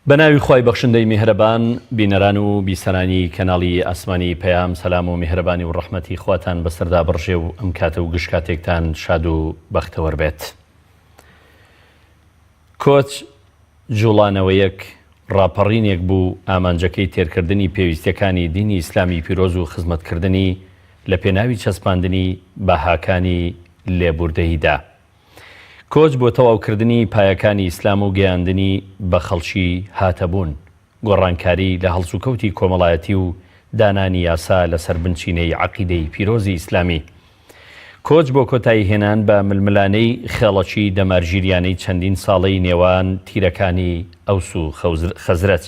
بە ناوی خوای بەخشندەی میهرەبان بینەران و بیسەرانی کەناڵی ئاسمانی پەیام سەلام و میهرەبانی و ڕەحمەتی خواتان بەسەردا بڕژێ و ئەم کاتە و گشت کاتێکتان شاد و بەختەوەر بێت. کۆچ جوڵانەوەیەک، ڕاپەڕینێک بوو ئامانجەکەی تێرکردنی پێویستیەکانی دینی ئیسلامی پیرۆز و خزمەتکردنی لە پێناوی چەسپاندنی بەهاکانی لێبوردەییدا. کۆچ بۆ تەواوکردنی پایەکانی ئیسلام و گەیاندنی بە خەڵکی هاتەبوون، گۆڕانکاری لە هەڵسوکەوتی کۆمەڵایەتی و دانانی یاسا لەسەر بنچینەی عەقیدەی پیرۆزی ئیسلامی. کۆچ بۆ کۆتایی هێنان بە ململانێی خێڵەکی دەمارگیریانەی چەندین ساڵەی نێوان تیرەکانی ئەوس و خەزرەج.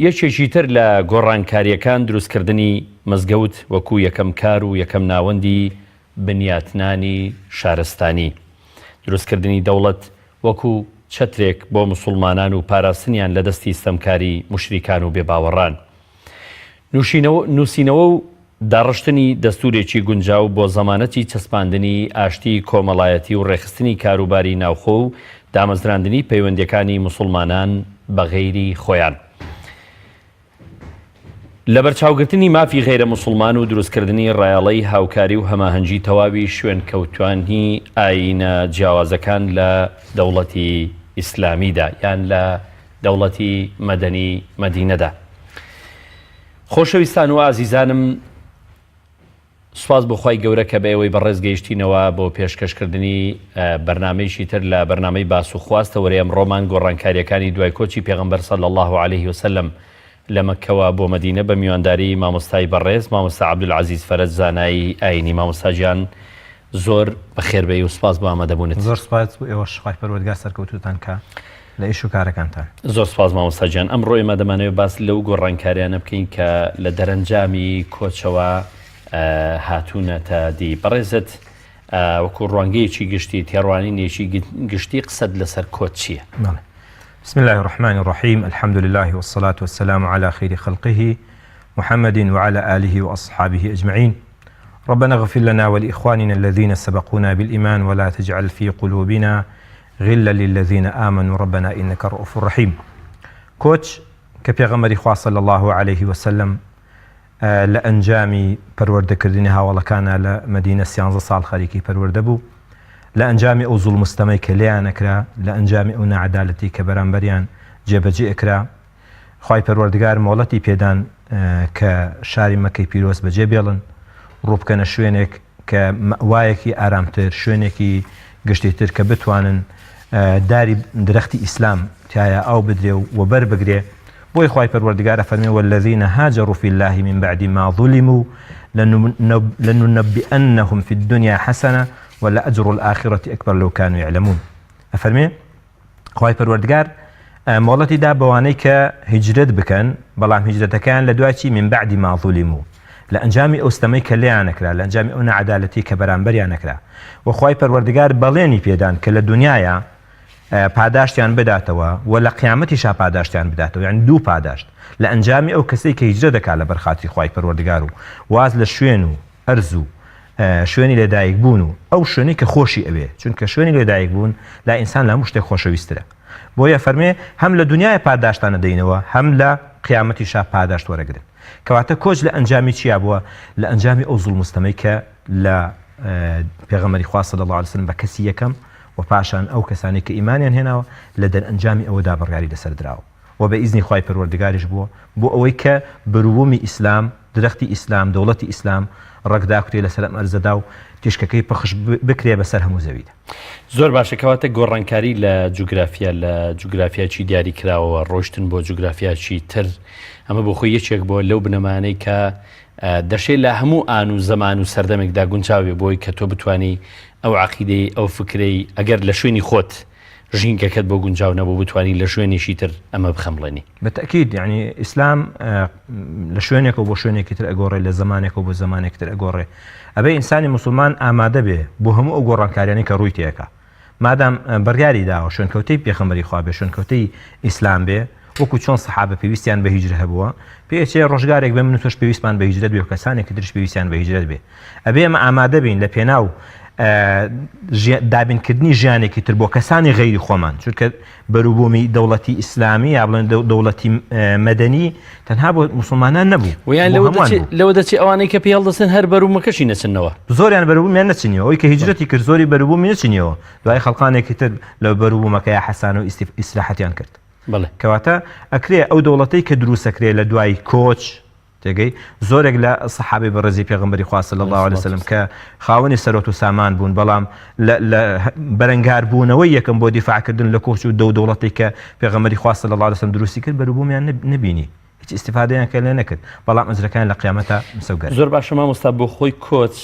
یەکێکی تر لە گۆڕانکارییەکان دروستکردنی مزگەوت وەکو یەکەم کار و یەکەم ناوەندی بنیاتنانی شارستانی، دروستکردنی دەوڵەت وەکو چەترێک بۆ موسوڵمانان و پاراستنیان لە دەستی ستەمکاری موشریکان و بێباوەڕان. نووسینەوە و داڕشتنی دەستوورێکی گونجاو بۆ زەمانەتی چەسپاندنی ئاشتی کۆمەڵایەتی و ڕێکخستنی کاروباری ناوخۆ و دامەزراندنی پەیوەندیەکانی موسوڵمانان بە غەیری خۆیان. لەبەرچاوگرتنی مافی غەیرە موسڵمان و دروستکردنی ڕایەڵەی هاوکاری و هەماهەنگی تەواوی شوێنکەوتوانی ئایینە جیاوازەکان لە دەوڵەتی ئیسلامیدا یان لە دەوڵەتی مەدەنی مەدینەدا. خۆشەویستان و ئازیزانم سوپاس بۆ خوای گەورە کە بە ئێوەی بەڕێز گەیشتینەوە بۆ پێشکەشکردنی بەرنامەیەکی تر لە بەرنامەی باس و خواست تەوەرەی ئەمڕۆمان گۆڕانکاریەکانی دوای کۆچی پێغەمبەر صلی اللە علیه وسلم لە مەککەوە بۆ مەدینە بە میوانداری مامۆستای بەڕێز مامۆستا عەبدولعەزیز فەرەج زانای ئاینی مامۆستا گیان زۆر بەخێربێی و سوپاس بۆ ئامادەبوونت. زۆر سوپاس بۆ ئێوەش خوای پەروەردگار سەرکەوتووتان کا لە ئیش و کارەکانتان. زۆر سوپاس مامۆستا گیان ئەمڕۆ ئێمە دەمانەوێت باس لەو گۆڕانکاریانە بکەین کە لە دەرەنجامی کۆچەوە هاتوونەتە دی بەڕێزت وەکو ڕوانگەیەکی گشتی تێڕوانینێکی گشتی قسەت لەسەر کۆچ چییە؟ بەڵێ. بسم الله الرحمن الرحیم الحمد لله والصلاة والسلام على خير خلقه محمد وعلى آله وأصحابه أجمعين ربنا اغفر لنا ولإخواننا الذين سبقونا بالإيمان ولا تجعل في قلوبنا غلا للذین آمنوا ربنا انک رؤوف رحیم کۆچ کە پێغەمبەری خوا صلی اللە علیه وسلم لە ئەنجامی پەروەردەکردنی هاوەڵەکانە لە مەدینە سیانزە ساڵ خەریکی پەروەردە بوو لە ئەنجامی ئەو زوڵم و ستەمەی کە لێیان ئەکرا لە ئەنجامی ئەو ناعەدالەتی کە بەرامبەریان جێبەجێ ئەکرا خوای پەروەردگار مۆڵەتی پێدان کە شاری مەکەی پیرۆز بەجێ بێڵن ڕووبکەنە شوێنێک کە مەئوایەکی ئارامتر، شوێنێکی گشتیتر کە بتوانن داری درەختی ئیسلام تیایا ئاو بدرێ و وەبەر بگرێ، بۆی خوای پەروەردگار ئەفەرمێ والذین هاجروا فی الله من بعد ما ظلموا لننبئنهم فی الدنیا حسنە ولأجر الآخرة أکبر لو كانوا يعلمون ئەفەرمێ خوای پەروەردگار مۆڵەتی دا بەوانەی کە هیجرەت بکەن بەڵام هیجرەتەکەیان لە دوای چی من بعد ما ظلموا لە ئەنجامی ئەو ستەمەی کە لێیان نەکرا لە ئەنجامی ئەو نەعەدالەتی کە بەرامبەریان نەکرا و خوای پەروەردگار بەڵێنی پێدان کە لە دنیایا پاداشتیان بداتەوە و لە قیامەتیشا پاداشتیان بداتەوە یعنی دوو پاداشت لە ئەنجامی ئەو کەسەی کە هیجرە دەکات لەبەر خاتری خوای پەروەردگار و واز لە شوێن و ئەرز و شوێنی لەدایک بوون و ئەو شوێنەی کە خۆشی ئەوێ چونکە شوێنی لەدایک بوون لای ئینسان لە هەموو شتێک خۆشەویسترە بۆیە فەرمێ هەم لە دنیای پاداشتانە دەینەوە هەم لە قیامەتیشا پاداشت وەرەگرن کەواتە کۆچ لە ئەنجامی چیا بووە لە ئەنجامی ئەو زوڵم و ستەمەی کە لە پێغەمبەری خوا صلی الله علیه وسلم بە کەسی یەکەم و پاشان ئەو کەسانەی کە ئیمانیان هێناوە لە دەرئەنجامی ئەوەدا بڕیاری لەسەر دراوە و بە ئیزنی خوای پەروەردگاریش بووە بۆ ئەوەی کە بروومی ئیسلام، درەختی ئیسلام، دەوڵەتی ئیسلام ڕەگ داکوتێ لەسەر ئەم ئەرزەدا و تیشکەکەی پەخش بکرێ بەسەر هەموو زەویدا. زۆر باشە کەواتە گۆڕانکاری لە جوگرافیا لە جوگرافیاکی دیاری کراوەوە ڕۆشتن بۆ جوگرافیاکی تر ئەمە بۆ خۆی یەکێک بۆ لەو بنەمانەی کە دەشێ لە هەموو ئان و زەمان و سەردەمێکدا گونجاوێ بۆی کە تۆ بتانی ئەو عقیدەی ئەو فکرەی ئەگەر لە شوێنی خۆت ژینگەکەت بۆ گونجاو نەبوو بتوانی لە شوێنێکی تر ئەمە بخەمڵێنی. بە تەئکید یانی ئیسلام لە شوێنێکەوە بۆ شوێنێکی تر ئەگۆڕێ لە زەمانێکەوە بۆ زەمانێکی تر ئەگۆڕێ ئەبێ ئینسانی موسڵمان ئامادە بێ بۆ هەموو ئەو گۆڕانکاریانەی کە ڕووی تێکا مادام بڕیاری داوە شوێنکەوتەی پێخەمبەری خوا بێ شوێنکەوتەی ئیسلام بێ وەکو چۆن سەحابە پێویستیان بە هیجرە هەبووە پێچێ ڕۆژگارێک بێ من و تۆش پێویستمان بە هیجرەت بێ و کەسانێکی ترش پێویستیان بە هیجرەت بێ ئەبێ ئێمە ئامادە بین لە پێناو. دابینکردنی ژیانێکی تر بۆ کەسانی غەیری خۆمان، چونکە بەروبوومی دەوڵەتی ئیسلامی یا بڵێن دەوڵەتی مەدەنی تەنها بۆ موسڵمانان نەبوو، ویان بۆ هەمووان بوو. لەوە دەچێ ئەوانەی کە پێی هەڵدەستن هەر بەروبوومەکەشی نەچننەوە. زۆریان بەروبوومیان نەچنیەوە، ئەوەی کە هیجرەتی کرد زۆری بەروبوومی نەچنیەوە، دوای خەڵکانێکی تر لە بەروبوومەکەیا حەسان و ئیسراحەتیان کرد. کەواتە ئەکرێ ئەو دەوڵەتەی کە دروستەکرێ لە دوای کۆچ، تێگەی، زۆرێک لە سەحابەی بەڕێزی پێغەمبەری خوا صلی اللە علیە وسلم کە خاوەنی سەرۆت و سامان بوون بەڵام لە بەرەنگار بوونەوەی یەکەم بۆ دیفاع کردن لە کۆچ و دەو دەوڵەتی کە پێغەمبەری خوا صلی اللە علیە وسلم دروستی کرد بەروبوومیان نەبینی هیچ ئیستیفادەیان کە لێ نەکرد بەڵام ئەجرەکان لە قیامەتا مسەوگەر. زۆر باشە مامۆستا بۆ خۆی کۆچ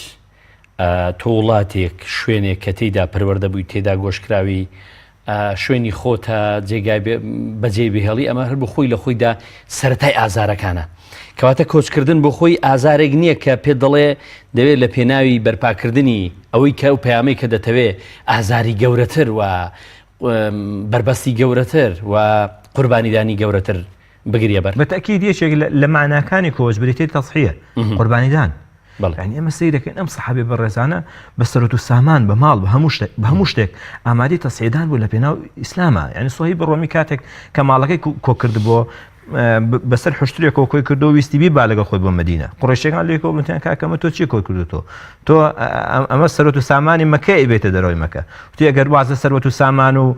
تۆ وڵاتێک شوێنێک کە تێیدا پەروەردە بووی تێدا گۆشکراوی شوێنی خۆتە جێگای بەجێ بهێڵی ئەمە هەر بۆ خۆی لە خۆیدا سەتای ئازارەکانە کەواتە کۆچکردن بۆ خۆی ئازارێک نییە کە پێ دەڵێ دەوێت لە پێناوی بەرپاکردنی ئەوەی کە ئەو پەیامەی کە دەتەوێ ئازاری گەورەتر و بربەستی گەورەتر و قوربانیدانی گەورەتر بگریە بەر. بە تەئکید یەکێک لە مەعناکانی کۆچ بریتیە تەزحیە، قوربانیدان. یانی ئێمە سەیر دەکەین ئەم سەحابەی بەڕێزانە بە سەروەت و سامان، بە ماڵ، بە هەموو شتێک، بە هەموو شتێک ئامادەی تەزحیەدان بوو لە پێناو ئیسلاما. یانی سوهەیب ڕۆمی کاتێک کە ماڵەکەی کۆ کردبووە بەسەر حشترێکەوە کۆی کردو ویستی بیبا لەگەڵ خۆی بۆ مەدینە. قوڕەیشەکان لێی کۆ بوون کاکە ئەمە تۆ چی کۆ کردوتەوە؟ تۆ ئەمە سەروەت و سامانی مەکە ئەیبێتە دەرەوەی مەکە. وتی ئەگەر واز لە سەروەت و سامان و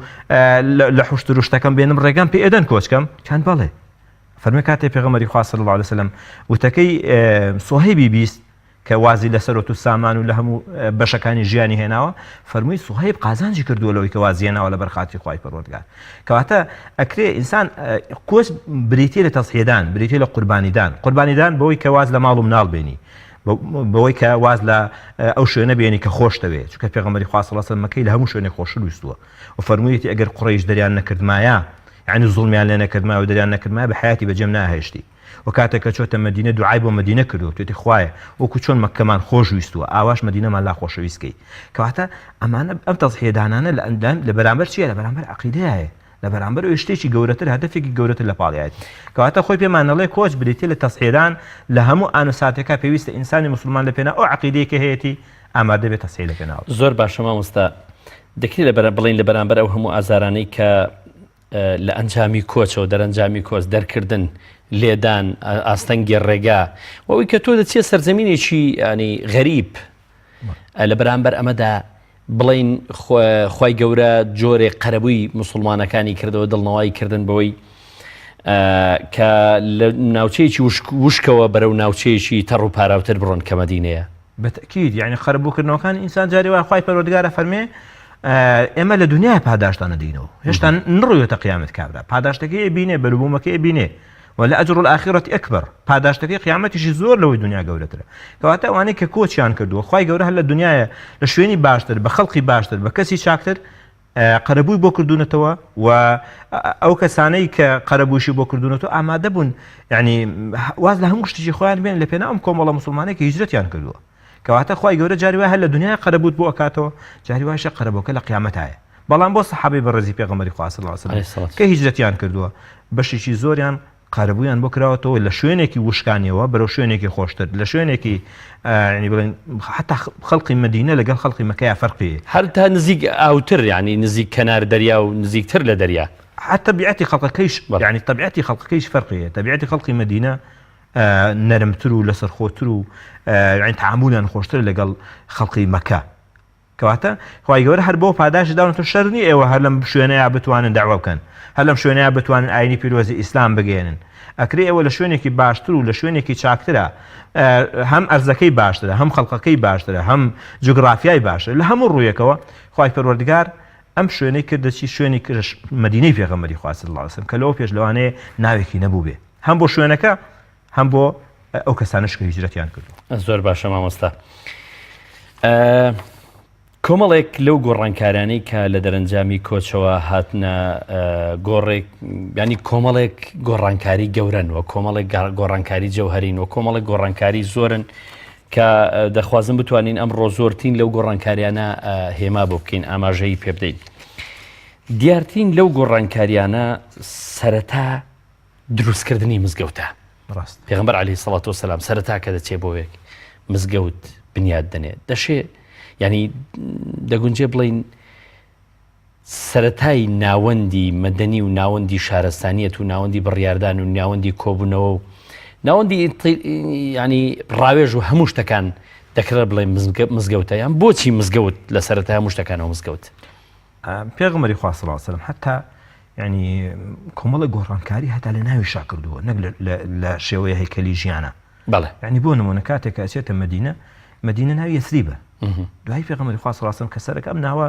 لە حوشتر و شتەکەم بێنم ڕێگەم پێ ئەدەن کۆچکەم؟ چەند بەڵێ. فەرمی کاتێ پێغەمبەری خوا صلی اللە علیه وسلم وتەکەی سوهەیبی بیست کە وازی لە سەروەت و سامان و لە هەموو بەشەکانی ژیانی هێناوە فەرمووی سوهەیب قازانجی کردووە لەوەی کە وازی هێناوە لەبەر خاتری خوای پەروەردگار. کەواتە ئەکرێ ئینسان کۆچ بریتیە لە تەزحیەدان، بریتیە لە قوربانیدان، قوربانیدان بەوەی کە واز لە ماڵ و مناڵ بێنی، بەوەی کە واز لە ئەو شوێنە بێنی کە خۆشتەوێ، چونکە پێغەمبەری خوا صلی اللە علیه و سلم مەکەی لە هەموو شوێنێک خۆشتر ویستووە و فەرموویەتی ئەگەر قوڕەیش دەریان نەکردمایە، یەعنی زوڵمیان لێ نەکردمایە و دەریان نەکردمایە بە حەیاتی بەجێم ناهێشتی. و کاتێک کە چۆتە مەدینە دوعای بۆ مەدینە کردووە وتویەتی خوایە وەکو چۆن مەککەمان خۆش ویستووە ئاواش مەدینەمان لا خۆشەویست کەی. کەواتە ئەمانە ئەم تەزحیە دانانە لە لە بەرامبەر چییە؟ لە بەرامبەر عەقیدەیە. لە بەرامبەر ئەوی شتێکی گەورەتر هەدەفێکی گەورەتر لە پاڵیایەتی. کەواتە خۆی پێمان ئەڵێ کۆچ بریتیە لە تەزحیەدان لە هەموو ئان و ساتێکا پێویستە ئینسانی موسڵمان لە پێناو ئەو عەقیدەی کە هەیەتی ئامادە بێت تەزحیە لە پێناو. زۆر باشە مامۆستا دەکرێت لە بەرە بڵێین لە بەرامبەر ئەو هەموو ئازارانەی کە لە ئەنجامی کۆچەوە دەرەنجامی کۆچ دەرکردن لێدان ئاستەنگی ڕێگا و ئەوەی کە تۆ دەچیە سەرزەمینێکی ینی غەریب لە بەرامبەر ئەمەدا بڵین خی گەورە جۆرێک قەرەبووی مسلمانەکانی کردەوە دڵنەوەی کردن بەوەی کە لە ناوچەیەکی وشکەوە بەرەو ناوچەیەکی تەڕ و پاراوتر بڕۆن کە مەدینەیە. بە تەئکید یەعنی قەرەبووکردنەوەکانی ئینسان جاری وایە خوای پەروەردگار ئەفەرمێ ئێمە لە دنیای پاداشتان ئەدەینەوە هێشتا نڕویەتە قیامەت کابرا پاداشتەکەی ئەبینێ بەروبوومەکەی ئەبینێ ولأجر الآخرة أكبر پاداشتەکەی قیامەتیشی زۆر لەوەی دنیا گەورەترە کەواتە ئەوانەی کە کۆچیان کردووە خوای گەورە هەر لە دنیاە لە شوێنی باشتر بە خەڵقی باشتر بە کەسی چاکتر قەرەبووی بۆ کردوونەتەوە و ئەو کەسانەی کە قەرەبووشی بۆ کردوونەتەوە ئامادە بوون یعنی واز لە هەموو شتێکی خۆیان بێن لە پێناو ئەم کۆمەڵە موسڵمانەی کە هیجرەتیان کردووە کەواتە خوای گەورە جاری وایە هەر لە دنیای قەرەبووت بۆ ئەکاتەوە جاری وایشە قەرەبووەکە لە قیامەتایە بەڵام بۆ سەحابەی بەڕێزی پێغەمبەری خوا صلی اللە علیه وسلم کە هیجرەتیان کردووە بەشێکی زۆریان قەرەبوویان بۆ کراوەتەوە لە شوێنێکی وشکانیەوە بەرەو شوێنێکی خۆشتر لە شوێنێکی ینی بڵێن حتا خەڵقی مدینە لەگەڵ خەڵقی مەکەیا فەرقی هەر تا نزیک ئاوتر ینی نزیک کەنار دەریا و نزیکتر لە دەریا. حتا تەبیعەتی خەڵقەکەیش یعنی تەبیعەتی خەڵقەکەیش فەرقی هەیە تەبیعەتی خەڵقی مدینە نەرمتر و لەسەرخۆتر و یعنی تەعامولیان خۆشتر لەگەڵ خەڵقی مەکە کەواتە خوای گەورە هەر بۆ پاداشت داونەتەوە شەرت نییە ئێوە هەر لەم شوێنەیا بتوانن دەعوە بکەن هەر لەم شوێنەیا بتوانن ئاینی پیرۆزی ئیسلام بگەیەنن ئەکرێ ئێوە لە شوێنێکی باشتر و لە شوێنێکی چاکترە هەم ئەرزەکەی باشترە هەم خەڵقەکەی باشترە هەم جوگرافیای باشترە لە هەموو ڕوویەکەوە خوای پەروەردگار ئەم شوێنەی کردە چی شوێنی کرش مەدینەی پێغەمبەری خوا صلی اللە علیه وسلم کە لەوە پێش لەوانەیە ناوێکی نەبووبێ هەم بۆ شوێنەکە هەم بۆ ئەو کەسانەش کە هیجرەتیان کردووە. زۆر باشە مامۆستا. کۆمەڵێک لەو گۆڕانکارانەی کە لە دەرەنجامی کۆچەوە هاتنە گۆڕێک ینی کۆمەڵێک گۆڕانکاری گەورن و کۆمەڵێک گۆڕانکاری جەوهرین و کۆمەڵێک گۆڕانکاری زۆرن کە دەخوازم بتوانین ئەمڕۆ زۆرترین لەو گۆڕانکاریانە هێما بۆ بکەین ئاماژەی پێ بدەین. دیارترین لەو گۆڕانکاریانە سەرەتا دروستکردنی مزگەوتە. ڕاست. پێغەمبەر علیە سڵات وسلام سەرەتا کە دەچێ بۆ وێک مزگەوت بنیات دەنێ دەشێ. ینی دەگونجێ بڵین سەرەتای ناوەندی مەدەنی و ناوەندی شارستانیەت و ناوەندی بڕیاردان و ناوەندی کۆبوونەوە و ناوەندی ینی ڕاوێژ و هەموو شتەکان دەکرێت بڵێ مزگەوتە یان بۆچی مزگەوت لە سەرەتای هەموو شتەکانەوە مزگەوت؟ پێغەمبەری خوا صلی اللە علیه وسلم حتا یعنی کۆمەڵە گۆڕانکاری هەتا لە ناویشا کردووە نەک لە شێوەیە هەیکەلی ژیانە بەڵێ یعنی بۆ نمونە کاتێک کە ئەچێتە مەدینە مەدینە ناوی یەسریبە دوای پێغەمبەری خوا صلی اللە علیه وسلم کە سەرەکە ئەم ناوە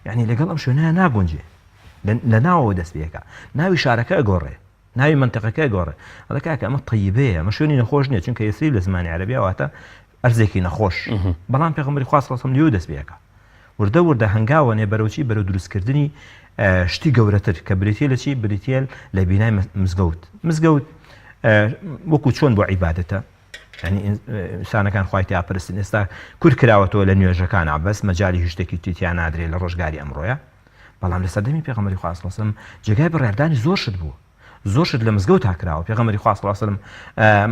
یعنی لەگەڵ ئەم شوێنە ناگونجێ لە ناوەوە دەست پێکا ناوی شارەکە ئەگۆڕێ ناوی مەنتیقەکە ئەگۆڕێ ئەڵێ کاکە ئەمە تەیبەیە ئەمە شوێنی نەخۆش نییە چونکە یەسریب لە زمانی عەرەبیە واتە ئەرزێکی نەخۆش بەڵام پێغەمبەری خوا صلی اللە علیه وسلم لێو دەست پێکا وردە وردە هەنگاوە نێ بەرەو چی بەرەو دروستکردنی شتی گەورەتر کە بریتە لە چی بریتە لە بینای مزگەوت مزگەوت وەکو چۆن بۆ عیبادەتە ینی ئینسانەکان خوای تیا پرستن ئێستا کورت کراوەتەوە لە نوێژەکان بەس مەجای هیچ شتێکی تیتیا نادرێ لە ڕۆژگاری ئەمڕۆیە بەڵام لە سەردەمی پێغەمبەری خوا صلی اللە علیه وسلم جێگای بڕیاردانی زۆر شت بوو زۆر شت لە مزگەوتا کراوە پێغەمبەری خوا صلی اللە علیه وسلم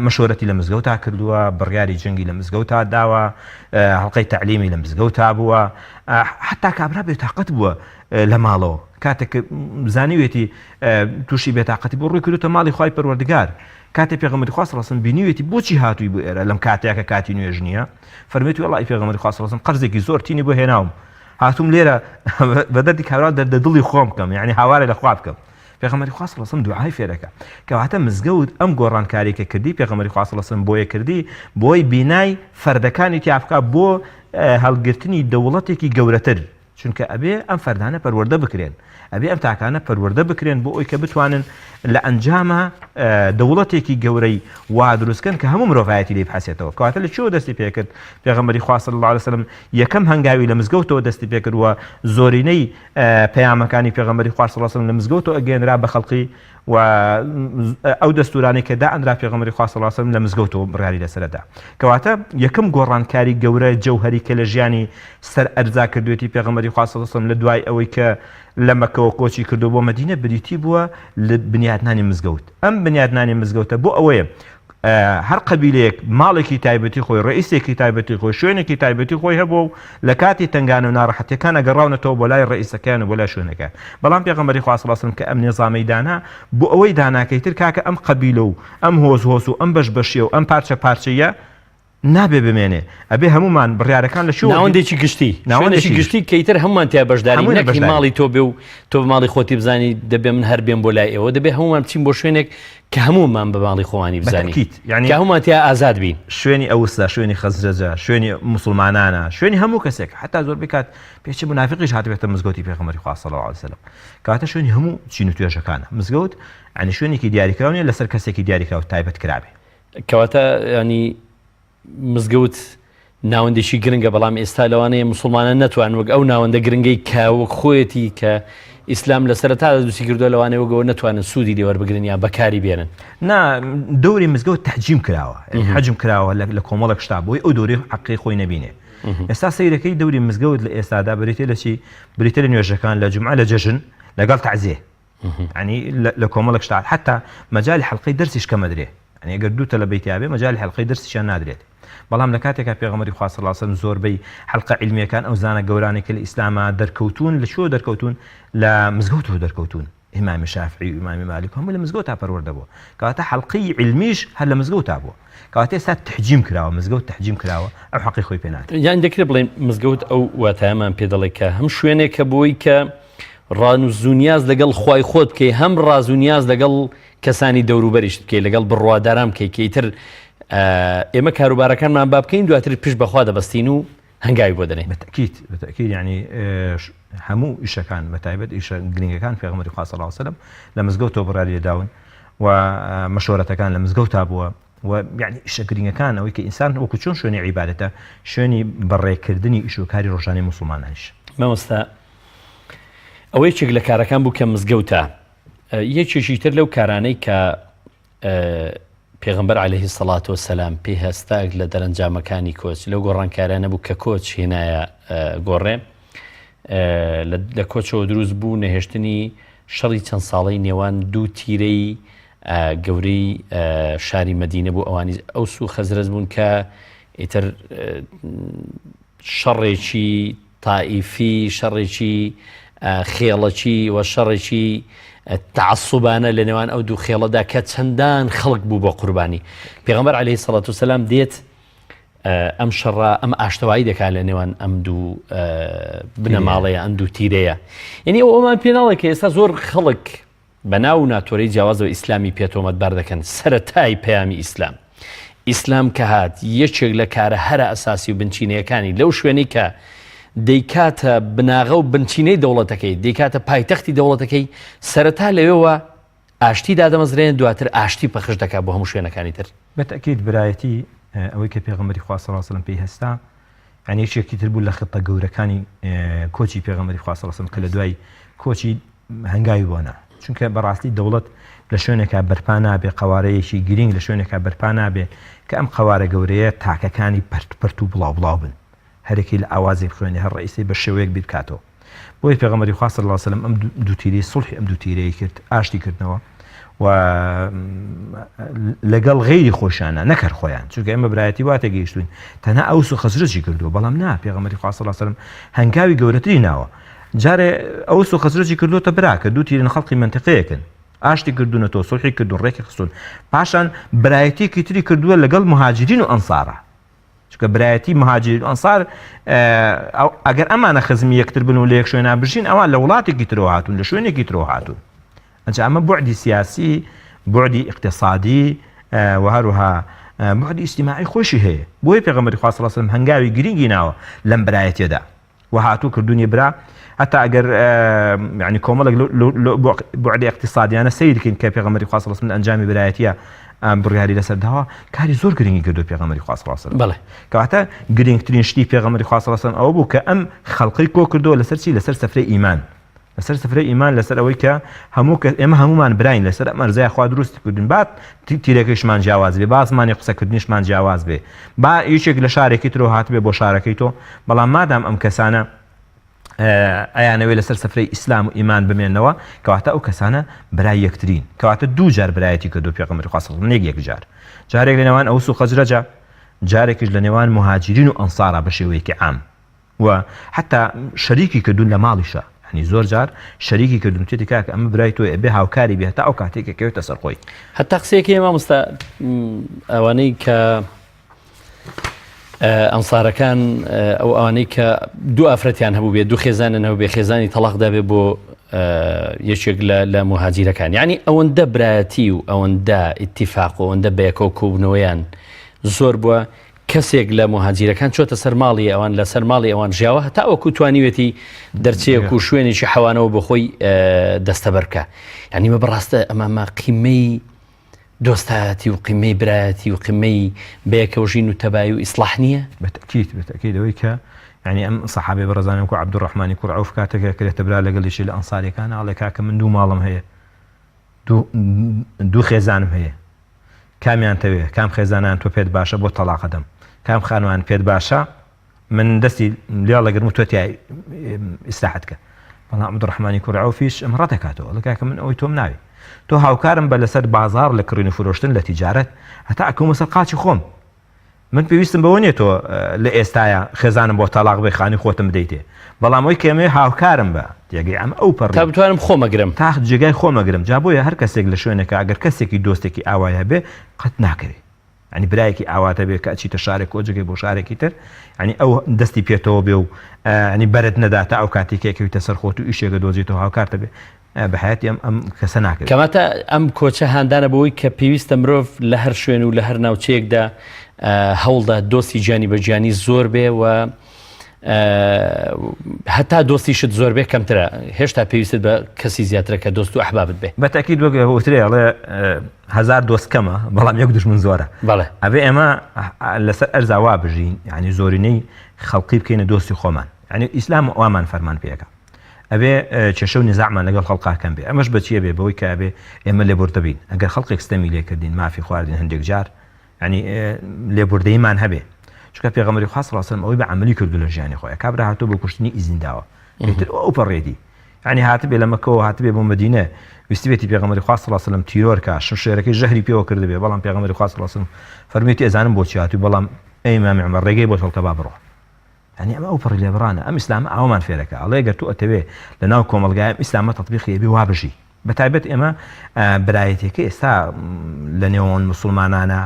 مشورەتی لە مزگەوتا کردووە بڕیاری جەنگی لە مزگەوتا داوە هەڵقەی تەعلیمی لە مزگەوتا بووە حتا کابرا بێتاقەت بووە لە ماڵەوە کاتێک زانیوێتی تووشی بێتاقەتی بۆ ڕووی کردوتە ماڵی خوای پەروەردگار کاتێ پێغەمبەری خوا صلی اللە علیه وسلم بینیوێتی بۆچی هاتووی بۆ ئێرە لەم کاتێکە کاتی نوێژ نییە فەرمێتی وەڵی پێغەمبەری خوا صلی اللە علیه وسلم قەرزێکی زۆر تینی بۆ هێناوم هاتووم لێرە بە دەردی کابرا دەردە دڵی خۆم بکەم یعنی هاوارێ لە خوا بکەم پێغەمبەری خوا صلی اللە علیه وسلم دوعای فێرەکە کەواتە مزگەوت ئەم گۆڕانکاری کە کردی پێغەمبەری خوا صلی اللە علیه وسلم بۆیە کردی بۆی بینای فەردەکانی تیا بکا بۆ هەڵگرتنی دەوڵەتێکی گەورەتر چونکە ئەبێ ئەم فەردانە پەروەردە بکرێن ئەبێ ئەم تاکانە پەروەردە بکرێن بۆ ئەوی کە بتوانن لە ئەنجامە دەوڵەتێکی گەورەی وا دروستکەن کە هەموو مرۆڤایەتی لێی بحەسێتەوە کەواتە لە کوێوە دەستی پێکرد پێغەمبەری خوا صلی اللە علیه وسلم یەکەم هەنگاوی لە مزگەوتەوە دەستی پێکرد و زۆرینەی پەیامەکانی پێغەمبەری خوا صلی اللە علیه وسلم لە مزگەوتەوە ئەگەیەنرا بە خەڵقی و ئەو دەستورانەی کە دائەنرا پێغەمبەری خوا صلی اللە علیه وسلم لە مزگەوتەوە بڕیاری لەسەردا کەواتە یەکەم گۆڕانکاری گەورە جەوهەری کە لە ژیانی سەر ئەرزا کردوێتی پێغەمبەری خوا صلی اللە علیه وسلم لە دوای ئەوەی کە لە مەکەوە کۆچی کردو بۆ مەدینە بریتی بووە لە بنیاتنانی مزگەوت ئەم بنیاتنانی مزگەوتە بۆ ئەوەیە هەر قەبیلەیەک ماڵێکی تایبەتی خۆی، ڕەئیسێکی تایبەتی خۆی، شوێنێکی تایبەتی خۆی هەبووە و لە کاتی تەنگانە و ناڕەحەتیەکان ئەگەڕاونەتەوە بۆ لای ڕەئیسەکەیان و بۆ لای شوێنەکەیان. بەڵام پێغەمبەری خوا صلی اللە علیە وسلم کە ئەم نیزامەی دانا، بۆ ئەوەی دانا کە ئیتر کاکە ئەم قەبیلە و ئەم هۆز هۆز و ئەم بەش بەشیە و ئەم پارچە پارچەیە نابێ بمێنێ، ئەبێ هەموومان بڕیارەکان لە کوێوە ناوەندێکی گشتی، شوێنێکی گشتی کە ئیتر هەموومان تیا بەشدارین، هەموویان نەک هی بەشدارین. ماڵی تۆ بێ و تۆ بە ماڵی خۆتی بزانی، دەبێ من هەر بێم بۆ لای ئێوە، دەبێ هەموومان بچین بۆ شوێنێک کە هەموومان بە ماڵی خۆمانی بزانین، بەتەئکید، یانی کە هەموومان تیا ئازاد بین. شوێنی ئەوسە، شوێنی خەزرەجە، شوێنی موسڵمانانە، شوێنی هەموو کەسێکە، حەتا زۆربەی کات پێچی مونافیقیش هاتبێتە مزگەوتی پێغەمبەری خوا صلی اللە علیە وسلم، کەواتە شوێنی هەموو چین و توێژەکانە، مزگەوت یانی شوێنێکی دیاریکراو نییە لەسەر کەسێکی دیاریکراو تایبەت کرابێ. کەواتە ینی مزگەوت ناوەندێکی گرنگە بەڵام ئێستا لەوانەیە مسلمانان نەتوان وەک ئەو ناوەندە گرنگەی کە وەک خۆیەتی کە ئیسلام لە سەرەتا دروستی کردووە لەوانەیە وەگەوە نەتوانن سوودی لێوەربگرن یا بەکاری بێنن. نا دەوری مزگەوت تەحجیم کراوە حەجم کراوە لە کۆمەڵێک شتا بۆی ئەو دەوری حەقی خۆی نەبینێ ئێستا سەیرەکەی دەوری مزگەوت لە ئێستادا بریتە لە چی بریتە لە نوێژەکان لە جومعە لە جەژن لەگەڵ تەعزیە ینی لە کۆمەڵێک شتا حتا مەجای حلقەی دەرسیش کەمەدرێ ینی گەر دوو تەلەبەی تیاابێ مەجای حلقەی دەرسیشیان نادرێت بەڵام لە کاتێکا پێغەمبەری خوا صلی اللە علیه وسلم زۆربەی حلقە عیلمیەکان ئەو زانە گەورانەی کە لە ئیسلاما دەرکەوتوون لە کوێوە دەرکەوتوون لە مزگەوتەوە دەرکەوتوون ئیمامی شافعی و ئیمامی مالیک هەموو لە مزگەوتا پەروەردە بووە کەواتە حلقەی عیلمیش هەر لە مزگەوتا بووە کەواتە ئێستا تحجیم کراوە مزگەوت تحجیم کراوە ئەو حەقی خۆی پێ نادرێت یان دەکرێت بڵێن مزگەوت ئەو واتایەمان پێ دەڵێ کە هەم شوێنێکە بۆی کە ڕانوزونیاز لەگەڵ خوای خۆت بکەی هەم ڕازونیاز لەگەڵ کەسانی دەوروبەریشت بکەی لەگەڵ بڕواداران بکەی کە ئیتر ئێمە کاروبارەکانمان با بکەین دواتر پشت بەخوا دەبەستین و هەنگاوی بۆ دەنێین. بەتەکید بەتەکید یعنی هەموو ئیشەکان بەتایبەت ئیشە گرنگەکان پێغەمبەری خوا صلی اللە علیه وسلم لە مزگەوتەوە بڕیاری لێداون و مشورەتەکان لە مزگەوتا بووە و یعنی ئیشە گرنگەکان ئەوەی کە ئینسان وەکو چۆن شوێنی عیبادەتە شوێنی بەڕێکردنی ئیش و کاری ڕۆژانەی موسڵمانانیش. مامۆستا ئەوە یەکێک لە کارەکان بوو کە مزگەوتە یەکێکی تر لەو کارانەی کە پێغەمبەر عەلەیهی سەڵات وەسەلام پێی هەستا لە دەرەنجامەکانی کۆچ لەو گۆڕانکاریانە بوو کە کۆچ هێنایە گۆڕێ لە کۆچەوە دروست بوو نەهێشتنی شەڕی چەند ساڵەی نێوان دوو تیرەی گەورەی شاری مەدینە بوو ئەوانی ئەوس و خەزرەج بوون کە ئیتر شەڕێکی تائیفی، شەڕێکی خێڵەکی و شەڕێکی تەعەسوبانە لە نێوان ئەو دوو خێڵەدا کە چەندان خەڵک بوو بە قوربانی. پێغەمبەر عەلەیهی سەڵات وسەلام دێت ئەم شەڕە ئەم ئاشتەوایی دەکات لە نێوان ئەم دوو بنەماڵەیە ئەم دوو تیرەیە. یعنی ئەو ئەومان پێ ناڵێ کە ئێستا زۆر خەڵک بە ناو و ناتۆرەی جیاوازەوە ئیسلامی پێ تۆمەتبار دەکەن، سەرەتای پەیامی ئیسلام، ئیسلام کە هات یەکێک لە کارە هەرە ئەساسی و بنچینەیەکانی لەو شوێنەی کە دەیکاتە بناغە و بنچینەی دەوڵەتەکەی، دەیکاتە پایتەختی دەوڵەتەکەی، سەرەتا لەوێوە ئاشتی دادەمەزرێنێت دواتر ئاشتی پەخش دەکات بۆ هەموو شوێنەکانی تر. بە تەئکید برایەتی ئەوەی کە پێغەمبەری خوا صلی اللە علیە وسلم پێی هەستا یعنی یەکێکی تر بوو لە خطە گەورەکانی کۆچی پێغەمبەری خوا صلی اللە علیە وسلم کە لە دوای کۆچی هەنگاوی بۆ نا چونکە بەڕاستی دەوڵەت لە شوێنێکا بەرپا نابێ قەوارەیەکی گرینگ لە شوێنێکا بەرپا نابێ کە ئەم قەوارە گەورەیە تاکەکانی پەرت پەرت و بڵاو بڵاو بن هەرێکی لە ئاوازێک بخوێنێ هەر ڕئیسی بە شێوەیەک بیر بکاتەوە بۆیە پێغەمبەری خوا صلی اللە علیه وسلم ئەم دوو تیرەی سوڵحی ئەم دوو تیرەی کرد ئاشتی کردنەوە و لەگەڵ غەیری خۆشیانە نەک هەر خۆیان چونکە ئێمە برایەتی وا تێگەیشتوین تەنها ئەوس و خەزرەجی کردووە بەڵام نا پێغەمبەری خوا صلی اللە علیه وسلم هەنگاوی گەورەتری ناوە جارێ ئەوس و خەزرەجی کردووەتە برا کە دوو تیرن خەڵقی مەنتیقەیەکن ئاشتی کردوونەتەوە سوڵحی کردوون ڕێکی خستوون پاشان برایەتیەکی تری کردووە لەگەڵ مهاجرین و ئەنسارە چونکە برایەتی مهاجرین و ئەنسار ئەگەر ئەمانە خزمی یەکتر بن و لە یەک شوێنا بژین ئەوان لە وڵاتێکی ترەوە هاتوون لە شوێنێکی ترەوە هاتوون ئەنجا ئەمە بوعدی سیاسی بوعدی ئیقتسادی و هەروەها بوعدی ئیجتیماعی خۆشی هەیە بۆیە پێغەمبەری خوا صلی الله علیه و سلم هەنگاوی گرنگی ناوە لەم برایەتیەدا و هاتوو کردوونی برا هەتا ئەگەر یعنی کۆمەڵێک بوعدی اقتصادیانە سەیرکەین کە پێغەمبەری خوا صلی الله علیه و سلم ئەنجامی برایەتیە بڕیاری لەسەر داوە کاری زۆر گرنگی کردو پێغەمبەری خوا صلی الله علیه و سلم بەڵێ کەواتە گرنگترین شتی پێغەمبەری خوا صلی الله علیه و سلم ئەوە بوو کە ئەم خەڵقی کۆ کردەوە لەسەر چی لەسەر سەفرەی ئیمان لەسەر سفرەی ئیمان لەسەر ئەوەی کە هەموو کەس ئێمە هەموومان براین لەسەر ئەم ئەرزای خوا دروستی کردوین با تیرەکەیشمان جیاواز بێ با زمانی قسەکردنیشمان جیاواز بێ با یەکێک لە شارێکی ترەوە هاتبێ بۆ شارەکەی تۆ بەڵام مادام ئەم کەسانە ئەیانەوێ لەسەر سفرەی ئیسلام و ئیمان بمێنەوە کەواتە ئەو کەسانە برای یەکترین کەواتە دوو جار برایەتی کردو پێغەمبەری خوا صلی الله یەک جار جارێک لە نێوان ئەوس و خەزرەجە جارێکیش لە نێوان مهاجرین و ئەنسارا بە شێوەیەکی عام و حەتا شەریکی کردوون لە ماڵیشا یانی زۆر جار شەریکی کردوون وتێتی کاکە ئەمە برای تۆیە ئەبێ هاوکاری بێ هەتا ئەو کاتێک کە کەوێتە سەر خۆی. هەتا قسەیەک هەیە مامۆستا ئەوانەی کە ئەنسارەکان ئەو ئەوانەی کە دوو ئافرەتیان هەبوو بێ دوو خێزانیان هەبوو بێ خێزانی تەڵاق دابێ بۆ یەکێک لە مهاجیرەکان یعنی ئەوەندە برایەتی و ئەوەندە ئیتیفاق و ئەوەندە بەیەکەوە کۆبوونەوەیان زۆر بووە کەسێک لە موهاجیرەکان چۆتە سەر ماڵی ئەوان لە سەر ماڵی ئەوان ژیاوە هەتاوەکو توانیوێتی دەرچەیەک و شوێنێکی حەوانەوە بۆ خۆی دەستەبەر بکە یعنی مە بەڕاستە ئەمامە قیمەی دۆستایەتی و قیمەی برایەتی و قیمەی بەیەکەوژین و تەبایی و ئیسلاح نییە؟ بەتەکید بەتەکید ئەوەی کە یعنی ئەم سەحابەی بەڕێزانم کو عەبدولڕەحمانی کوڕ عەوف کاتێک ئەکرێتە برا لەگەڵ یەکێ لە ئەنساریەکان ئەڵێ کاکە من دوو ماڵم هەیە دوو خێزانم هەیە کامیان تەوێ کام خێزانیان تۆ پێت باشە بۆ تەڵاق ئەدەم کام خانوان پێت باشە من دەستی لێڵ ئەگرم و تۆ تیا ئیسراحەت کە بەڵام عەبدوڕەحمانی کوڕی عەوفیش ئەم ڕەت ئەکاتەوە ئەڵێ کاکە من ئەوەی تۆم ناوێ تۆ هاوکارم بە لەسەر بازاڕ لە کڕین و فرۆشتن لە تیجارەت هەتا ئەکەومە سەر قاچی خۆم من پێویستم بەوە نیە تۆ لە ئێستایا خێزانم بۆ تەڵاق بێ خانی خۆتم بدەیتێ بەڵام ئەوی کەمێ هاوکارم بە تێگەی ئەم ئەو پەڕی تا بتوانم خۆمەگرم تا جێگای خۆمەگرم جا بۆیە هەر کەسێک لە شوێنێکە ئەگەر کەسێکی دۆستێکی ئاوای هەبێ قەت ناکەوێ ینی برایەکی ئاواتە بێ کە ئەچیتە شارێک کۆجەکەی بۆ شارێکی تر ینی ئەو دەستی پێتەوە بێ و ینی بەرت نەدا تا ئەو کاتێک کەویتە سەر خۆت و ئیشێکە دۆزیتەوە هاوکارتە بێ بە حەیاتی ئەم ئەم کەسە ناکەوێت. کەواتە ئەم کۆچە هاندانە بەوەی کە پێویستە مرۆڤ لە هەر شوێن و لە هەر ناوچەیەکدا هەوڵدا دۆستی گیانی بە گیانی زۆر بێ و هەتا دۆستیشت زۆر بێ کەمترە هێشتا پێویستت بە کەسی زیاترە کە دۆست و ئەحبابت بێ. بە تەئکید وەک وترێ ئەڵێ هەزار دۆست کەمە بەڵام یەک دوژمن زۆرە. بەڵێ. ئەبێ ئێمە لەسەر ئەرزا وا بژین یانی زۆرینەی خەڵقی بکەینە دۆستی خۆمان یانی ئیسلام وامان فەرمان پێ ئەکا. ئەبێ کێشە و نیزاعمان لەگەڵ خەڵقا کەم بێ ئەمەش بە چیە بێ بەوەی کە ئەبێ ئێمە لێبوردە بین ئەگەر خەڵقێک ستەمی لێ کردین مافی خواردین هەندێک جار یعنی لێبوردەیمان هەبێ چونکە پێغەمبەری خوا صلی الله علیه و سلم ئەوەی بە عەمەلی کردو لە ژیانی خۆی کابرا هاتوو بۆ کوشتنی ئیزنی داوە ئیتر ئەو پەڕێتی یعنی هاتبێ لە مەکەوە هاتبێ بۆ مەدینە ویستبێتی پێغەمبەری خوا صلی الله علیه و سلم تیرۆر کا شمشێرەکەی ژەهری پێوە کردبێ بەڵام پێغەمبەری خوا صلی الله علیه و سلم فەرموویەتی ئەزانم بۆچی هاتووی بەڵام ئەی ئیمامی عومەر ڕێگەی بۆ هەڵکە با بڕوا. یانی ئەمە ئەو پەڕی لێبڕانە ئەم ئیسلامە ئاوامان فێرەکە ئەڵێ گەر تۆ ئەتەوێ لە ناو کۆمەڵگای ئەم ئیسلامە تەطبیقی ئەبێ وا بژی بە تایبەت ئێمە برایەتەکە ئێستا لە نێوان مسلمانانە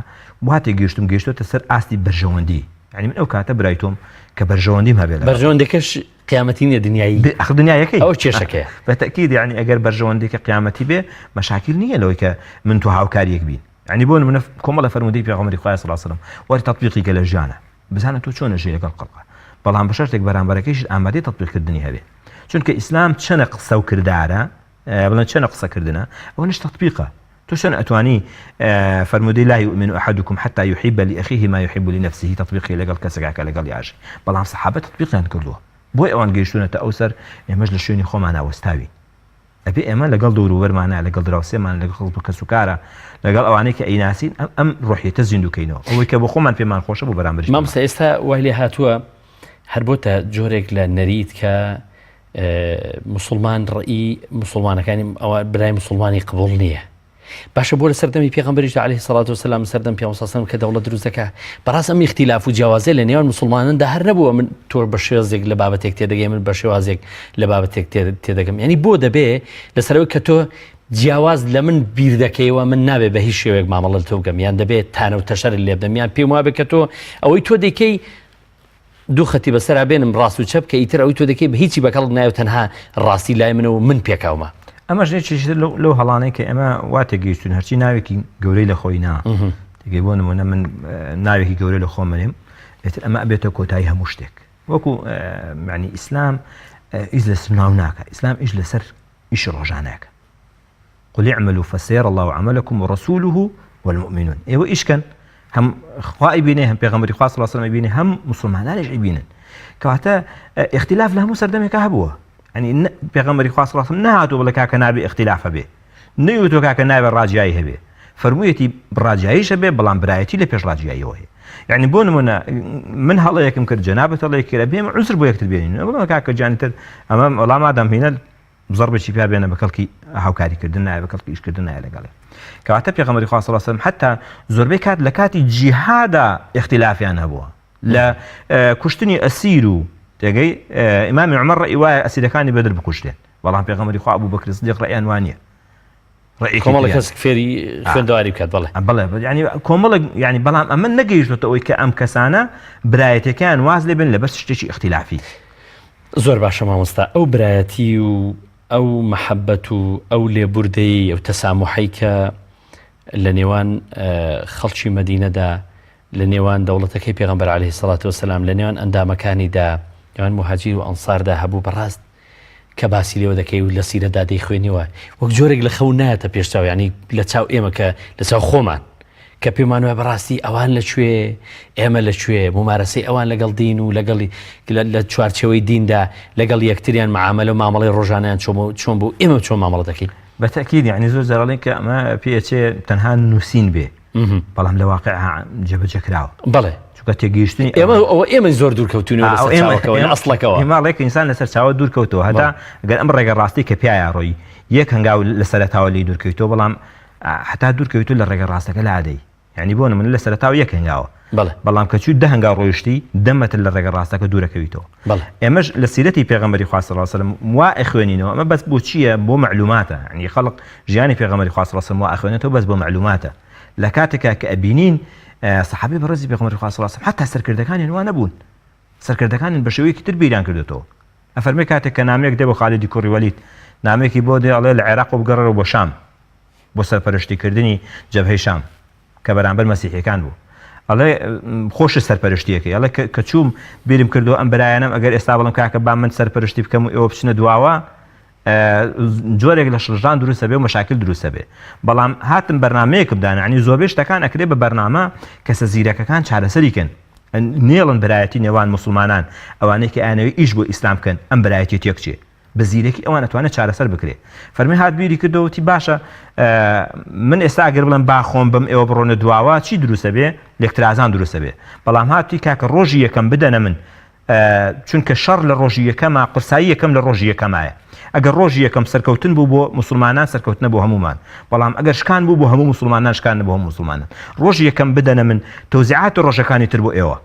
وا تێگەیشتم گەیشتۆتە سەر ئاستی بەرژەوەندی یعنی من ئەو کاتە برای تۆم کە بەرژەوەندیم هەبێت بەرژەوەندەکەش قیامەتی نیە دنیایی ئەخ دنیایەکەی ئەو کێشەکەیە بە تەکید یعنی ئەگەر بەرژەوەندێکە قیامەتی بێ مەشاکیل نییە لەوەی کە من تۆ هاوکاریەک بین یعنی بۆ نمونە کۆمەڵە فەرموودەی پێغەمبەری خوای صلی الله علیه و سلم وەری تەطبیقی کە لە ژیانە بزانە تۆ چۆن ئەژی لەگەڵ خەڵقا بەڵام بە شەرتێک بەرامبەرەکەیشت ئامادەی تەطبیقکردنی هەبێ چونکە ئیسلام چەنە قسە و کردارە بڵێن چەنە قسەکردنە ئەوەنەش تەطبیقە تۆ چۆن ئەتوانی فەرموودەی لا يؤمن أحدكم حتى يحب لأخيه ما يحب لنفسه تطبیقی لەگەڵ کەسێکا کە لەگەڵی ئاژی بەڵام سەحابە تطبیقیان کردووە بۆی ئەوان گەیشتوونەتە ئەو سەر ئێمەش لە شوێنی خۆمانا وەستاوین ئەبێ ئێمە لەگەڵ دەوروبەرمانا، لەگەڵ دراوسێمان، لەگەڵ خزم و کەسوکارا، لەگەڵ ئەوانەی کە ئەیناسین ئەم ئەم ڕۆحیەتە زیندوو کەینەوە. ئەوەی کە بۆ خۆمان پێمان خۆشە بۆ بەرامبەریش پێمان مامۆستا ئێستا وای لێ هاتووە هەر بۆتە جۆرێک لە نەریت کە موسڵمان ڕئی موسڵمانەکانی ئەوە برای موسڵمانی قبوڵ نییە. باشە بۆ لە سەردەمی پێغەمبەریشدا علیه الصلاة والسلام سەردەم پێ سەسەم کە دەوڵەت دروست دەکا بەڕاست ئەم ئیختیلاف و جیاوازیە لە نێوان موسڵماناندا هەر نەبووە من تۆ بە شێوازێک لە بابەتێک تێدەگەی من بە شێوازێک لە بابەتێک تێدەگەم یعنی بۆ دەبێ لەسەرەوەی کە تۆ جیاواز لە من بیر دەکەیەوە من نابێ بە هیچ شێوەیەک مامەڵە تۆ بکەم یان دەبێت تانە و تەشەر لێ بدەم یان پێم وابێ کە تۆ ئەوەی تۆ دەیکەی دوو خەتی بەسەرا بێنم ڕاست و چەپ کە ئیتر ئەوی تۆ دەکەی بە هیچی بەکەڵک نایە و تەنها ڕاستی لای منە و من پێکاومە. ئەمەش یەکێکی تر لەو هەڵانەی کە ئێمە وا تێگەیشتوین هەرچی ناوێکی گەورەی لە خۆی نا تێگەی بۆ نمونە من ناوێکی گەورە لە خۆم منێم ئێتر ئەمە ئەبێتە کۆتایی هەموو شتێک وەکو معنی ئیسلام ئیش لەسەر ناو ناکە ئیسلام ئیش لەسەر ئیشی ڕۆژانەکە قل اعملوا فسيرى الله عملكم ورسوله والمؤمنون ئێوە ئیش کەن هەم خوا ئەیبینێ هەم پێغەمبەری خوا صلی الله علیه و سلم ئەیبینێ هەم موسڵمانانیش ئەیبینن کەواتە ئیختلاف لە هەموو سەردەمێکا هەبووە یعنی پێغەمبەری خوا صلی الله علیه و سلم نەهاتوو بڵێ کاکە نابێ ئیختلاف هەبێ نەیوتووە کاکە نابێ ڕاجیایی هەبێ فەرموویەتی ڕاجیاییش هەبێ بەڵام برایەتی لە پێش ڕاجیاییەوە هەیە یعنی بۆ نمونە من هەڵەیەکم کرد جەنابەت هەڵەیەک کرد بێم عوزر بۆ یەکتر بێنین بڵێم کاکە گیانی تر ئەمە وەڵا مادام هینە زەڕبێکی پیا بێنە بە کەڵکی هاوکاری کردن نایە بە کەڵکی ئیشکردن نایە لەگەڵێ کەواتە پێغەمبەری خوا صلی الله علیه و سلم حتا زۆربەی کات لە کاتی جیهادا اختلافیان هەبووە لە کوشتنی ئەسیر و تێگەی ئیمامی عمر ڕەئی وایە ئەسیرەکانی بەدر بکوژرێن بەڵام پێغەمبەری خوا ئەبوو بەکر صدیق ڕەئیان وانە کۆمەڵێک کەس فێری خوێندەواری بکات بەڵێ بەڵێ ینی کۆمەڵێک ینی بەڵام ئەمە نەگەیشتۆتە ئەوەی کە ئەم کەسانە برایەتەکان واز لێ بن لەبەر شتێکی اختلافی زۆر باشە مامۆستا ئەو برایەتی و ئەو مەحەبەت و ئەو لێبوردەیی ئەو تەسامحەی کە لە نێوان خەڵکی مەدینەدا لە نێوان دەوڵەتەکەی پێغەمبەر عەلەیهی سەڵات وەسەلام لە نێوان ئەندامەکانیدا نێوان موهاجیر و ئەنساردا هەبوو بەڕاست کە باسی لێوە دەکەی و لە سیرەدا دەیخوێنیەوە وەک جۆرێک لە خەون نایەتە پێش چاو یانی لە چاو ئێمە کە لە چاو خۆمان کە پێمان وایە بەڕاستی ئەوان لە کوێ ئێمە لە کوێ ممارەسەی ئەوان لەگەڵ دین و لەگەڵی لە چوارچێوەی دیندا لەگەڵ یەکتریان معاملە و مامەڵەی ڕۆژانیان چۆن چۆن بوو ئێمە چۆن مامەڵە دەکەین بە تەکید یعنی زۆر جارڵین کە ئەمە پێچێ تەنها نووسین بێ بەڵام لە واقع جێبەجێ کراوە بەڵێ چونکە تێگەیشتنی ئێمە ئەوە ئێمە زۆر دوور کەوتوینەوە لە سەرچاوەکەوە لە ئەسڵەکەوە ئێمە ڵێک ئینسان لە سەرچاوە دوور کەوتەوە هەتا گەر ئەم ڕێگە ڕاستی کە پیایا ڕۆی یەک هەنگاو لە سەرەتاوە لێی دوور کەویتەوە بەڵام هەتا دوور کەویتەوە لە ڕێگە ڕاستەکە لادەی یعنی بۆ نمونە لە سەرەتاوە یەک هەنگاوە بەڵێ بەڵام کە چووی دە هەنگاو ڕۆیشتی دە مەتر لە ڕێگە ڕاستەکە دوورەکەویتەوە بەڵێ ئێمەش لە سیرەتی پێغەمبەری خوا صلی اللە علیه وسلم وا ئەخوێنینەوە ئەمە بەس بۆ چییە بۆ مەعلوماتە یعنی خەڵک ژیانی پێغەمبەری خوا صلی اللە علیه وسلم وا ئەخوێنێتەوە بەس بۆ مەعلوماتە لە کاتێکا کە ئەبینین سەحابەی بەڕێزی پێغەمبەری خوا صلی اللە علیه وسلم حتا سەرکردەکانیان وا نەبوون سەرکردەکانیان بە شێوەیەکی تر بیریان کردێتەوە ئەفەرمێ کاتێک کە نامەیەک دێ بۆ خالیدی کوڕی وەلید نامەیەکی بۆ دێ ئەڵێ لە عێراق بگەڕێەوە بۆ شام بۆ سەرپەرشتیکردنی جەبهەی شام کە بەرامبەر مەسیحیەکان بوو ئەڵێ خۆش سەرپەرشتیەکەی ئەڵێ کە چووم بیرم کردو ئەم برایانم ئەگەر ئێستا بڵم کاکە با من سەرپەرشتی بکەم و ئێوە بچنە دواوە جۆرێک لە شڵەژان دروستە بێ و مەشاکل دروستە بێ بەڵام هاتم بەرنمەیەکم دانا ینی زۆربەی شتەکان ئەکرێ بە بەرنامە کەسە زیرەکەکان چارەسەری کەن نێڵن برایەتی نێوان موسڵمانان ئەوانەی کە ئەیانەوێ ئیش بۆ ئیسلام بکەن ئەم برایەتی تێکچێ بە زیرەکی ئەوان ئەتوانێت چارەسەر بکرێ فەرمی هات بیری کردەوە وتی باشە من ئێستا ئەگەر بڵێم با خۆم بم ئێوە بڕۆنە دواوە چی دروستە بێ لێکترازان دروستە بێ بەڵام هاتی کاکە ڕۆژی یەکەم بدەنە من چونکە شەڕ لە ڕۆژی یەکەما قورسایی یەکەم لە ڕۆژی یەکەمایە ئەگەر ڕۆژی یەکەم سەرکەوتن بوو بۆ موسڵمانان سەرکەوتنە بۆ هەموومان بەڵام ئەگەر شکان بوو بۆ هەموو موسڵمانان شکان بۆ هەموو موسڵمانان ڕۆژی یەکەم بدەنە من تەوزیعاتی ڕۆژەکانی تر بۆ ئێوە.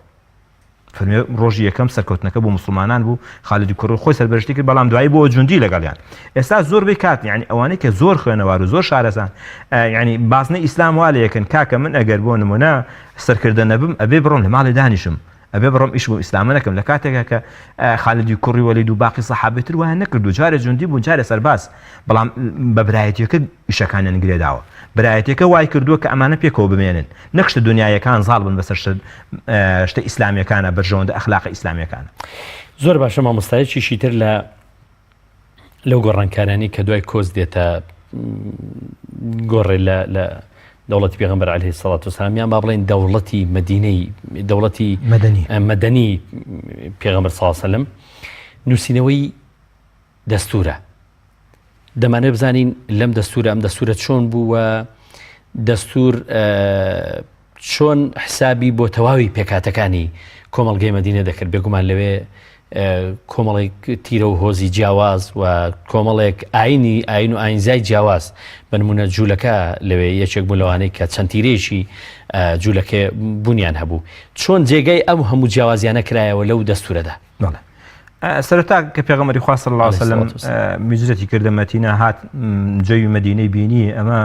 فەرمی ڕۆژی یەکەم سەرکەوتنەکە بۆ موسڵمانان بوو، خالیدی کوڕی خۆی سەرپەرشتی کرد، بەڵام دوایی بووە جوندی لەگەڵیان. ئێستا زۆربەی کات یانی ئەوانەی کە زۆر خوێنەوار و زۆر شارەزان یانی بازنەی ئیسلام وا لێکن کاکە من ئەگەر بۆ نمونە سەرکردە نەبم ئەبێ بڕۆم لە ماڵێ دانیشم ئەبێ بڕۆم ئیش بۆ ئیسلامە نەکەم لە کاتێکا کە خالیدی کوڕی وەلید و باقی سەحابەی تر وایان نەکردو جارێ جوندی بوون جارێ سەرباز بەڵام بە برایەتیەکە ئیشەکانیان گرێداوە برایەتیەکە وای کردووە کە ئەمانە پێکەوە بمێنن نەک شتە دنیایەکان زاڵ بن بەسەر شتە شتە ئیسلامیەکانە بەرژەوەندە ئەخلاقە ئیسلامیەکانە. زۆر باشە مامۆستا یەکیشی تر لە لەو گۆڕانکارانی کە دوای کۆچ دێتە گۆڕێ لە لە دەوڵەتی پێغەمبەر عەلەیهی سەڵات وسلام یان با بڵێن دەوڵەتی مەدینەی دەوڵەتی مەدەنی مەدەنی پێغەمبەر صلی الله علیه وسلم نووسینەوەی دەستوورە. دەمانەوێت بزانین لەم دەستوورە ئەم دەستوورە چۆن بوو و دەستوور چۆن حسابی بۆ تەواوی پێکاتەکانی کۆمەڵگەی مەدینە دەکرد بێگومان لەوێ کۆمەڵێک تیرە و هۆزی جیاواز و کۆمەڵێک ئاینی ئاین و ئاینزای جیاواز بە نمونە جوولەکە لەوێ یەکێک بوو لەوانەی کە چەند تیرەیەکی جوولەکە بوونیان هەبوو چۆن جێگەی ئەم هەموو جیاوازیانە کرایەوە لەو دەستورەدا بەڵێ سەرەتا کە پێغەمبەری خوا صلی الله علیه وسلم هیجرەتی کردە مەدینە هات جەوی مەدینەی بینی ئەمە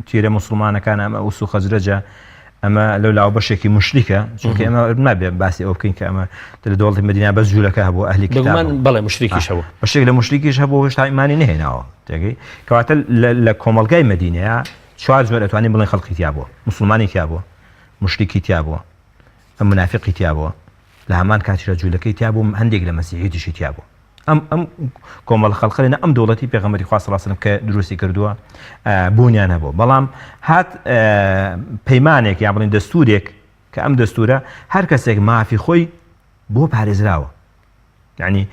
تیرە موسڵمانەکان ئەمە ئەوس و خەزرەجە ئەمە لەو لاوە بەشێکی مشریکە چونکە ئێمە نابێ باسی ئەو بکەین کە ئەمە لە دەوڵەتی مەدینە بەس جوولەکە هەبوو ئەهلی کتاب بەڵێ مشریکیش هەبوو بەشێک لە مشریکیش هەبوو هێشتا ئیمانی نەهێناوە تێگەی کەواتە لە کۆمەڵگای مەدینەیە چوار جۆر ئەتوانین بڵێن خەڵکی تیا بووە موسڵمانی تیا بووە مشریکی تیا بووە منافقی تیا بووە لە هەمان کاتیشدا جوولەکەی تیا بوو هەندێک لە مەسیحیتیشی تیا بوو ئەم ئەم کۆمەڵە خەڵقە لەناو ئەم دەوڵەتی پێغەمبەری خوا صلی الله علیه و سلم کە دروستی کردووە بوونیان هەبوو بەڵام هات پەیمانێک یان بڵێن دەستورێک کە ئەم دەستورە هەر کەسێک مافی خۆی بۆ پارێزراوە یعنی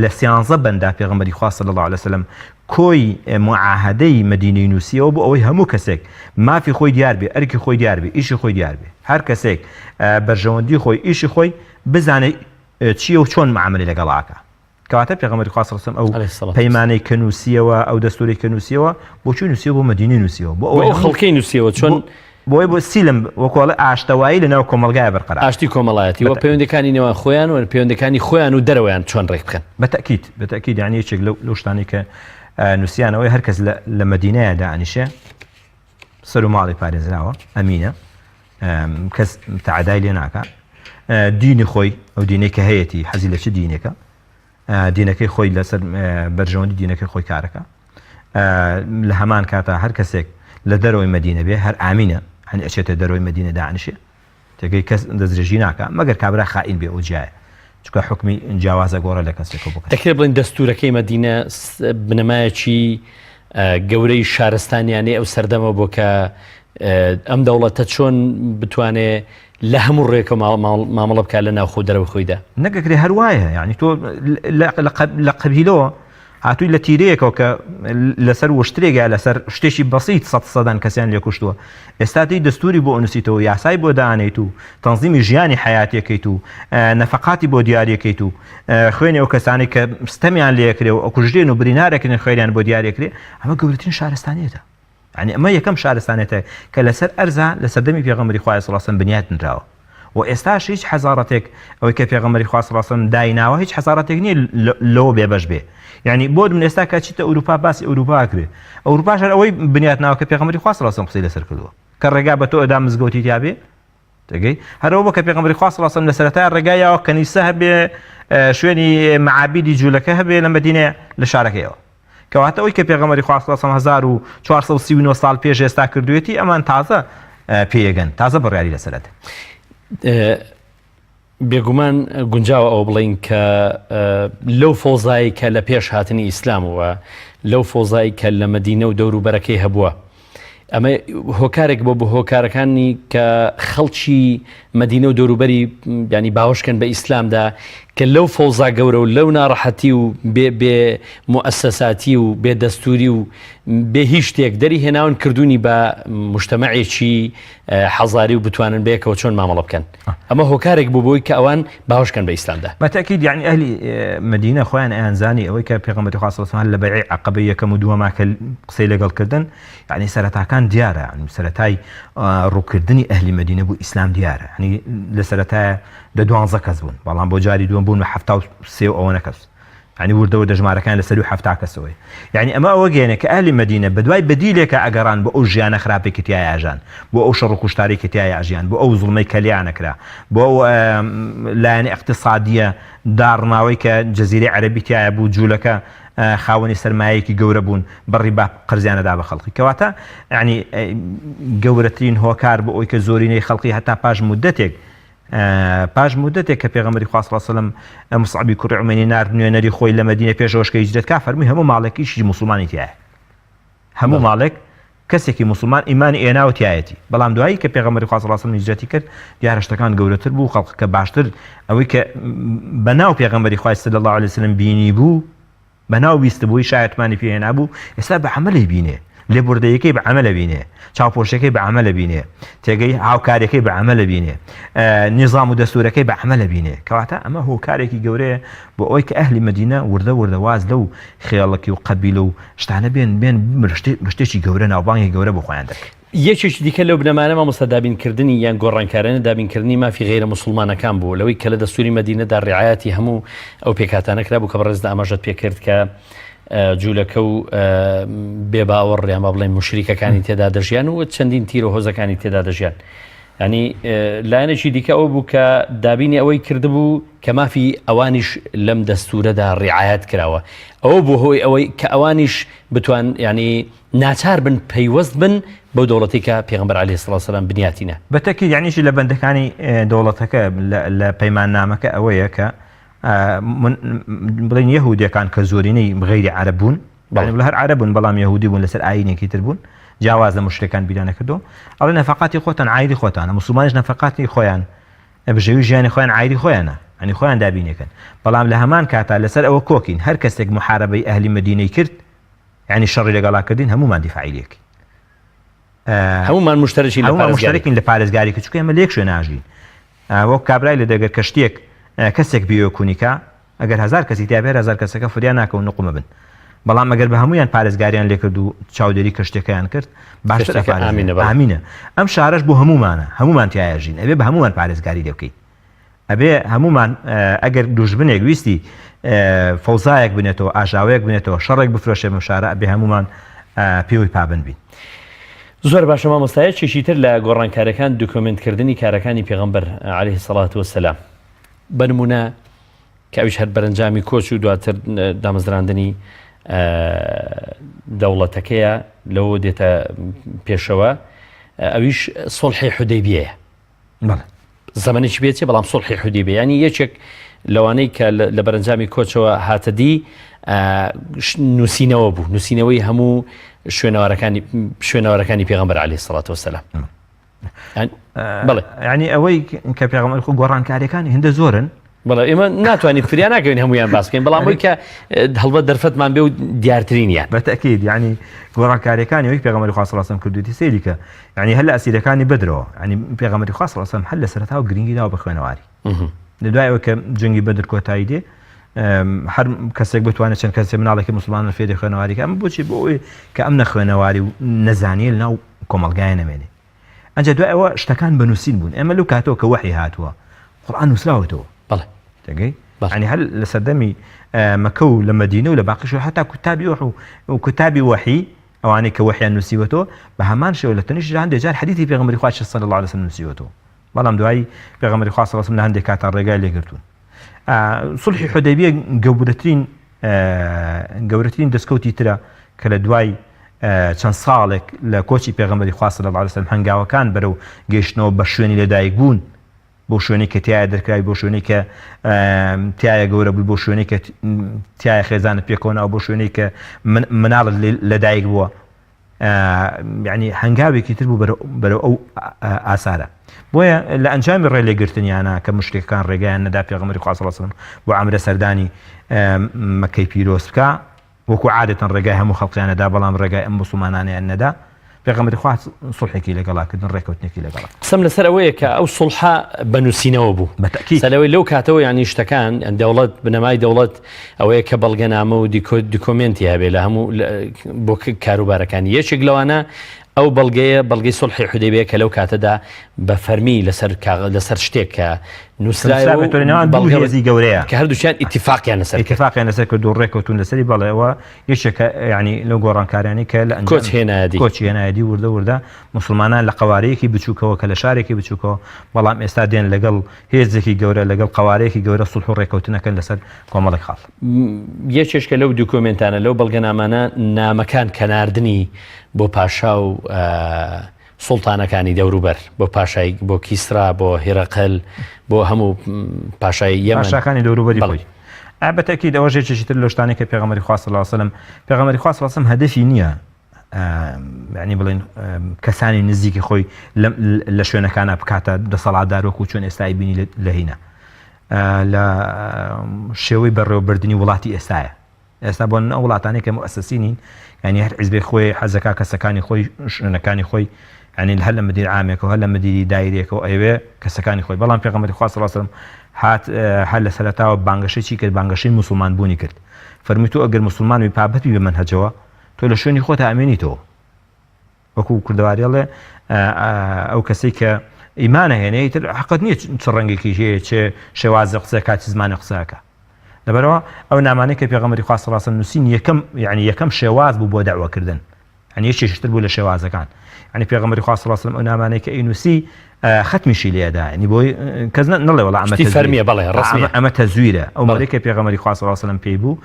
لە سیانزە بەندا پێغەمبەری خوا صلی الله علیه وسلم کۆی معاهدەی مەدینەی نووسیەوە بۆ ئەوەی هەموو کەسێک مافی خۆی دیار بێ ئەرکی خۆی دیار بێ ئیشی خۆی دیار بێ هەر کەسێک بەرژەوەندی خۆی ئیشی خۆی بزانێ چییە و چۆن معاملەی لەگەڵ ئاکا کەواتە پێغەمبەری خوا صلی الله علیه وسلم ئەو پەیمانەی کە نووسیەوە ئەو دەستوری کە نووسیەوە بۆچی نووسیەوە بۆ مەدینەی نووسیەوە بۆ ئەو خەڵکەی نووسیەوە چۆن بۆی بۆ سیلم وەکۆڵە ئاشتەوایی لە ناو کۆمەڵگای بەرقەرار ئاشتی کۆمەڵایەتی و پەیوەندەکانی نێوان خۆیان و پەیوەندەکانی خۆیان و دەرەوەیان چۆن ڕێک بخەن بە تەکید بە تەکید یعنی یەکێک لەو لەو شتانەی کە نووسیانەوەی هەر کەس لە مەدینەیە دانیشێ سەر و ماڵی پارێزراوە ئەمینە کەس تەعەدای لێ ناکا دینی خۆی ئەو دینەی کە هەیەتی حەزی لە چ دینێکە دینەکەی خۆی لەسەر بەرژەوەندی دینەکەی خۆی کارەکە لە هەمان کاتا هەر کەسێک لە دەرەوەی مەدینە بێ هەر ئامینە هەنی ئەچێتە دەرەوەی مەدینە دانیشێ تێگەی کەس دەستدرێژی ناکا مەگەر کابرا خائین بێ ئەو جیایە چونکە حوکمی جیاوازە گۆڕێ لە کەسێکەوە بۆ کەسێک. دەکرێت بڵێین دەستوورەکەی مەدینە بنەمایەکی گەورەی شارستانیانەی ئەو سەردەمە بوو کە ئەم دەوڵەتە چۆن بتوانێ لە هەموو ڕێکە مامەڵە بکات لە ناوخۆ دەرەوە خۆیدا نەگەکرێ هەر وایە یعنی تۆ لە قەبیلەوە هاتووی لە تیرەیەکەوە کە لەسەر وشترێک یا لەسەر شتێکی بەسیت سەد سەدان کەسیان لێ کوشتووە ئێستا تێی دەستوری بۆ ئەنووسیتەوە یاسای بۆ دانێیت و تەنزیمی ژیانی حەیاتیەکەیت و نەفەقاتی بۆ دیاریەکەیت و خوێنی ئەو کەسانەی کە ستەمیان لێکرێ و ئەکوژرێن و برینارەکرێن خوێنیان بۆ دیارەکرێ ئەمە گەورەترین شارستانیەتە یانی ئەمە یەکەم شارستانێتە کە لەسەر ئەرزا لە سەردەمی پێغەمبەری خوای صلی اللە علیه و سلم بنیات نراوە و ئێستاش هیچ حەزاڕەتێک ئەوەی کە پێغەمبەری خوا صلی اللە علیه و سلم دایناوە هیچ حەزاڕەتێک نییە لەوە بێبەش بێ یعنی بۆ من ئێستا کە چیتە ئەوروپا باسی ئەوروپا ئەکرێ ئەوروپاش هەر ئەوەی بنیات ناوە کە پێغەمبەری خوا صلی اللە علیه و سلم قسەی لەسەر کردووە کە ڕێگا بە تۆ ئەدا مزگەوتی تیا بێ تێگەی هەرەوە بۆ کە پێغەمبەری خوا صلی اللە علیه و سلم لە سەرەتای ڕێگای یاوە کەنیسە هەبێ شوێنی معابیدی جوولەکە هەبێ لە مەدینە لە شارەکەیەوە کەواتە ئەوەی کە پێغەمبەری خوا صلی اللە علیه و سلم 1439 ساڵ پێش ئێستا کردوێتی ئەمان تازە پێیەگەن تازە بڕیاری لەسەر ئەدەن. بێگومان گونجاوە ئەوە بڵێین کە لەو فەوزای کە لە پێش هاتنی ئیسلامەوە لەو فەوزای کە لە مەدینە و دەوروبەرەکەی هەبووە ئەمە هۆکارێک بۆ بۆ هۆکارەکانی کە خەڵکی مەدینە و دەوروبەری ینی باوەشکەن بە ئیسلامدا کە لەو فەوزا گەورە و لەو ناڕەحەتی و بێ بێ موئەسەساتی و بێ دەستوری و بێ هیچ شتێک دەری هێناون کردوونی بە مجتەمەعێکی حەزاری و بتوانن بەیەکەوە چۆن مامەڵە بکەن ئەمە هۆکارێک بوو بۆی کە ئەوان باوەشکەن بە ئیسلامدا. بە تەئکید یەعنی ئەهلی مەدینە خۆیان ئەیانزانی ئەوەی کە پێغەمبەری خوا صلی اللە علیە و سلم لە بەیعەی عەقەبەی یەکەم و دووەما کە قسەی لەگەڵ کردن یەعنی سەرەتاکان. سەرەتاکان دیارە سەرەتای ڕووکردنی ئەهلی مەدینە بوو ئیسلام دیارە هەنی لە سەرەتای دە دوانزە کەس بوون بەڵام بۆ جاری دووەم بوون بە 73 و ئەوەنە کەس یعنی وردە وردە ژمارەکان لە سەروی 70 کەسەوەی یعنی ئەمە ئەوە گەیەنێ کە ئەهلی مەدینە بەدوای بەدیلێکە ئەگەڕان بۆ ئەو ژیانە خراپێک کە تیایا ئەژان بۆ ئەو شەڕ و کوشتارەی کە تیایا ئەژیان بۆ ئەو زوڵمەی کە لێیان ئەکرا بۆ ئەو لایەنە ئیقتیسادییە داڕماوەی کە جەزیرەی عەرەبی تیایا بوو جوولەکە خاوەنی سەرمایەیەکی گەورە بوون بە ڕیبا قەرزیان ئەدا بە خەڵکی کەواتە یعنی گەورەترین هۆکار بۆ ئەوی کە زۆرینەی خەڵکی هەتا پاش مدەتێک پاش مدەتێک کە پێغەمبەری خوا صلی الله علیه و سلم مصعبی کوڕی عومەری نارد نوێنەری خۆی لە مەدینە پێشەوەش کە هیجرەت کا فەرمووی هەموو ماڵێکیشی موسڵمانی تیایە هەموو ماڵێک کەسێکی موسڵمان ئیمانی ئێناوە تیایەتی بەڵام دوایی کە پێغەمبەری خوا صلی الله علیه و سلم هیجرەتی کرد دیارە شتەکان گەورەتر بوو خەڵکەکە باشتر ئەوەی کە بەناو پێغەمبەری خوای صلی الله علیه و سلم بینی بوو بەناو بیستبووی شایەتمانی پێ هێنابوو ئێستا بە عەمەلی بینێ لێبوردەیەکەی بە عەمەلە بینێ چاوپۆشەکەی بە عەمەلە بینێ تێگەی هاوکاریەکەی بە عەمەلە بینێ نیزام و دەستورەکەی بە عەمەلە بینێ کەواتە ئەمە هۆکارێکی گەورەیە بۆ ئەوەی کە ئەهلی مەدینە وردە وردە واز لەو خێڵەکی و قەبیلە و شتانە بێن بێن شتێکی گەورە ناوبانگی گەورە بۆ خۆیان دەکەن. یەکێکی دیکە لەو بنەمانە مامۆستا دابینکردنی یان گۆڕانکارانە دابینکردنی مافی غەیرە موسڵمانەکان بوو لەوەی کە لە دەستوری مەدینەدا ڕعایەتی هەموو ئەو پێکهاتانە کرابوو کە بەڕێزت ئاماژەت پێکرد کە جوولەکە و بێ باوەڕ یان با بڵێن موشریکەکانی تێدا دەژیان و چەندین تیر و هۆزەکانی تێدا دەژیان ینی لایەنێکی دیکە ئەو بوو کە دابینی ئەوەی کردبوو کە مافی ئەوانیش لەم دەستورەدا ڕعایەت کراوە ئەوە بوو هۆی ئەوەی کە ئەوانیش بتوان ینی ناچار بن پەیوەست بن بەو دەوڵەتەی کە پێغەمبەر علیە الصلوە والسلام بنیاتی نا. بە تەکید یانی یەکێ لە بەندەکانی دەوڵەتەکە لە پەیماننامەکە ئەوەیە کە بڵێن یەهودیەکان کە زۆرینەی غەیری عەرەب بوون بەڵێ بڵێ هەر عەرەب بوون بەڵام یەهودی بوون لەسەر ئایینێکی تر بوون جیاواز لە موشریکان بیریان نەکردەوە ئەڵێ نەفەقاتی خۆتان عایدی خۆتانە موسڵمانیش نەفەقاتی خۆیان بژێوی ژیانی خۆیان عایدی خۆیانە یانی خۆیان دابینەکەن بەڵام لە هەمان کاتا لەسەر ئەوە کۆکین هەر کەسێک محاربەی ئەهلی مەدینەی کرد یانی شەڕی لەگەڵا کردین هەموومان دیفاعی لێکەین هەموومان مشتەرەکین لە هەموومان مشتەرەکین لە پارێزگاری کە چونکە ئێمە لە یەک شوێن ناژین وەک کابرای لە دەگەر کەشتیەک کەسێک بیەوێ کونیکا ئەگەر هەزار کەسی تیا بێ هەزار کەسەکە فریا ناکەون نقومە بن بەڵام ئەگەر بە هەمویان پارێزگاریان لێکرد و چاودێری کەشتەکەیان کرد باشتر ئامینە ئامینە ئەم شارەش بۆ هەمومانە هەمومان تایە ژین ئەبێ بە هەمومان پارێزگاری لێ بکەین ئەبێ هەموومان ئەگەر دوژمنێک ویستی فەوزایەک بنێتەوە، ئاژاوەیەک بنێتەوە، شەڕێک بفرۆشێ بەم شارە، ئەبێ هەموومان پێوەی پابەند بین. زۆر باشە مامۆستا یەکێکی تر لە گۆڕانکاریەکان دوکۆمێنت کردنی کارەکانی پێغەمبەر علیه الصلاة والسلام بە نمونە کە ئەویش هەر بەرەنجامی کۆچ و دواتر دامەزراندنی دەوڵەتەکەیە لەوە دێتە پێشەوە ئەویش سڵحی حودەیبیەیە بەڵێ. زەمەنێکی پێچێ بەڵام سوڵحی حودیبیە یانی یەکێک لەوانەی کە لە بەرەنجامی کۆچەوە هاتە دی نووسینەوە بوو نووسینەوەی هەموو شوێنەوارەکانی شوێنەوارەکانی پێغەمبەر عەلەیهی سڵات وسلام بەڵێ ینی ئەوەی کە پێغەمبەر خۆ گۆڕانکاریەکانی هندە زۆرن بەڵێ ئێمە ناتوانین فریا ناکەوین هەمویان باس بکەین بەڵام ئەوەی کە هەڵبەت دەرفەتمان بێ و دیارترینیان. بە تەئکید یانی گۆڕانکاریەکانی ئەوەی پێغەمبەری خوا صلی اللە علیە وسلم کردوویەتی سەیری کە یانی هەر لە ئەسیرەکانی بەدرەوە یانی پێغەمبەری خوا صلی اللە علیە وسلم هەر لە سەرەتاوە گرنگی داوە بە خوێنەواری لە دوای ئەوە کە جەنگی بەدر کۆتایی دێ هەر کەسێک بتوانێت چەند کەسێ مناڵێکی مسلمانە فێری خوێنەواری کە ئەم بۆچی بۆ ئەوەی کە ئەم نەخوێنەواری و نەزانیە لەناو کۆمەڵگایە نەمێنێ ئەنجا دوای ئەوە شتەکان بە نووسین بوون ئێمە لەو کاتەوە کە وەحی هاتووە قورئان نووسراوەتەوە بەڵێ تێگەی ینی هەر لە سەردەمی مەکە و لە مەدینە و لە باقیش و حتا کوتابی وح و کوتابی وەحی ئەوانەی کە وەحیان نووسیوەتەوە بە هەمان شێوە لە تەنیشت هەندێک جار حەدیثی پێغەمبەری خوا صلی الله علیه وسلم نووسیوەتەوە بەڵام دوایی پێغەمبەری خوا صلی الله علیه وسلم لە هەندێک کاتا ڕێگای لێگرتوون سوڵحی حودەیبیە گەورەترین گەورەترین دەستکەوتی ترە کە لە دوای چەند ساڵێک لە کۆچی پێغەمبەری خوا صلی الله علیه وسلم هەنگاوەکان بەرەو گەیشتنەوە بە شوێنی لەدایک بوون بۆ شوێنی کە تایە دەرکراوی بۆ شوێنی کە تایە گەورە بووی بۆ شوێنی کە تایە خێزانت پێکەوە بۆ شوێنی کە مناڵت لەدایک بووە یعنی هەنگاوێکی تر بوو بەرەو ئەو ئاسارە بۆیە لە ئەنجامی ڕێ لێگرتنیانە کە مشرکەکان ڕێگایان نەدا پێغەمبەری خوا صلی الله علیه و سلم بۆ عەمرە سەردانی مەکەی پیرۆز بکا وەکو عادەتەن ڕێگای هەموو خەڵقیان نەدا بەڵام ڕێگای ئەم موسڵمانانیان نەدا پێغەمبەری خوا سوڵحێکی لەگەڵا کردن ڕێکەوتنێکی لەگەڵا قسەم لەسەر ئەوەیە کە ئەو سوڵحە بە نووسینەوە بوو بە تەئکید سەرەوەی لەو کاتەوە یانی شتەکان دەوڵەت بنەمای دەوڵەت ئەوەیە کە بەڵگەنامە و دیکۆمێنتی هەبێ لە هەموو بۆ کاروبارەکانی یەکێک لەوانە. ئەو بەڵگەیە بەڵگەی سوڵحی حودەیبیە کە لەو کاتەدا بە فەرمی لەسەر لەسەر شتێک کە نووسرایەوە و نێوان دوو هێزی گەورەیە کە هەردووکیان ئیتیفاقیان لەسەر کرد. ئیتیفاقیان لەسەر کرد و ڕێکەوتون لەسەری بەڵێ ئەوە یەکێکە یانی لەو گۆڕانکاریانەی کە لە کۆچ هێنایە دی. کۆچی هێنایە دی وردە وردە موسڵمانان لە قەوارەیەکی بچووکەوە کە لە شارێکی بچووکەوە بەڵام ئێستا دێن لەگەڵ هێزێکی گەورە لەگەڵ قەوارەیەکی گەورە سوڵح و ڕێکەوتن ئەکەن لەسەر کۆمەڵێک خاڵ. یەکێشکە لەو دوکۆمێنتانە لەو بەڵگەنامانە نامەکان کە ناردنی بۆ پاشا و سوڵتانەکانی دەوروبەر بۆ پاشای بۆ کیسرا بۆ هیرەقل بۆ هەموو پاشای یەمەن پاشاکانی دەوروبەری خۆی بە تەکید ئەوەش یەکێکی تر لەو شتانەی کە پێغەمبەری خوا صلی اللە علیه وسلم پێغەمبەری خوا صلی اللە علیه وسلم هەدەفی نییە یعنی بڵێن کەسانی نزیکی خۆی لە شوێنەکانە بکاتە دەسەڵاتدار وەکو چۆن ئێستای بینی لە هینە لە شێوەی بەڕێوەبردننی وڵاتی ئێستاە ئێستا بۆ ئەو وڵاتانەی کە موئەسەسی نین یانی هەر حیزبێک خۆی حەزەکا کەسەکانی خۆی شوێنەکانی خۆی یانی هەر لە مدیر عامێکەوە هەر لە مدیری دایرێکەوە ئەیەوێ کەسەکانی خۆی بەڵام پێغەمبەری خوا صلی الله علیه و سلم هات هەر لە سەرەتاوە بانگەشەی چی کرد بانگەشەی موسڵمان بوونی کرد فەرمووی تۆ ئەگەر موسڵمان بی پابەند بی بە مەنهەجەوە تۆ لە شوێنی خۆتا ئەمێنیتەوە وەکو کوردەواری ئەڵێ ئەو کەسەی کە ئیمانە هێنێ ئیتر حەقت نییە چ ڕەنگێکی هەیە چ شێوازە قسەکات چ زمانە قسەکە لەبەرەوە ئەو نامانەی کە پێغەمبەری خوا صلی الله علیه و سلم نووسین یەکەم یعنی یەکەم شێواز بوو بۆ دەعوەکردن یعنی یەکێکی تر بوو لە شێوازەکان یعنی پێغەمبەری خوا صلی الله علیه و سلم ئەو نامانەی کە ئەینووسی ختمیشی لێدا یعنی بۆی کەس نەڵێ وەڵا ئەمە فەرمیە بەڵێ ڕسمیە ئەمە تەزویرە ئەو مەڵێ کە پێغەمبەری خوا صلی الله علیه و سلم پێی بوو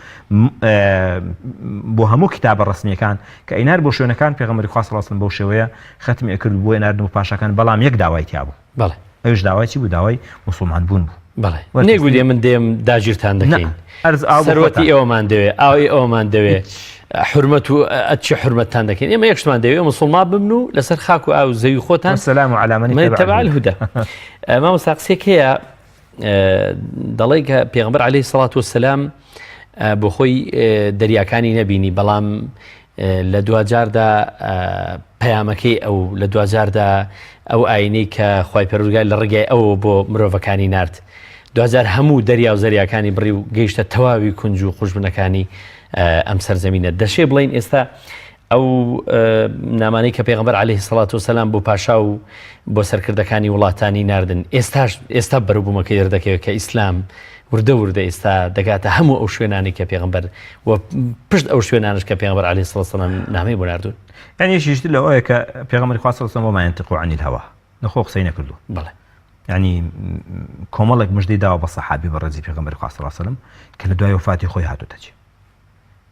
بۆ هەموو کتابە ڕسمیەکان کە ئەینار بۆ شوێنەکان پێغەمبەری خوا صلی الله علیه و سلم بەو شێوەیە ختمی ئەکرد بۆ ناردن بۆ پاشاکان بەڵام یەک داوای تیا بوو بەڵێ ئەویش داوای چی بوو داوای موسڵمان بوون بوو بەڵێ نەیگوت ئێمە دێم داگیرتان دەکەین ئەرز ئاو سەروەتی ئێوەمان دەوێ ئاوی ئەومان دەوێ حرمەت و ئەچی حرمەتتان دەکەین ئێمە یەکشمان دەوێ مسلمان ببن و لەسەر خاک و ئاو زەوی خۆتان سلام و على من تبع الهدى مامۆستا قسێک هەیە دەڵێ کە پێغمبەر عليه سڵات وسلام بۆ خۆی دەریاکانی نەبینی بەڵام لە دواجاردا پەیامەکەی ئەو لە دواجاردا ئەو ئاینەی کە خوای پەروەردگار لە ڕێگای ئەوەوە بۆ مرۆڤەکانی نارد دواجار هەموو دەریا و زەریاکانی بڕی و گەیشتە تەواوی کونج و قوژبنەکانی ئەم سەرزەمینە دەشێ بڵین ئێستا ئەو نامانەی کە پێغمبەر عليه سڵات و سەسلام بۆ پاشا و بۆ سەرکردەکانی وڵاتانی ناردن ئێستاش ئێستا بەرەبوومەکەی دەردەکەوێت کە ئیسلام وردە وردە ئێستا دەگاتە هەموو ئەو شوێنانەی کە پێغەمبەر و پشت ئەو شوێنانەش کە پێغەمبەر عەلەیهی سڵات وسەلام نامەی بۆ ناردوون. یانی یەکێکی تر لەوەیە کە پێغەمبەری خوا صلی اللە علیه و سلم وما ينطق عن الهوی لە خۆ قسەی نەکردووە. بەڵێ. یانی کۆمەڵێک مژدەی داوە بە سەحابی بەڕێزی پێغەمبەری خوا صلی اللە علیه و سلم کە لە دوای وەفاتی خۆی هاتۆتە جێ.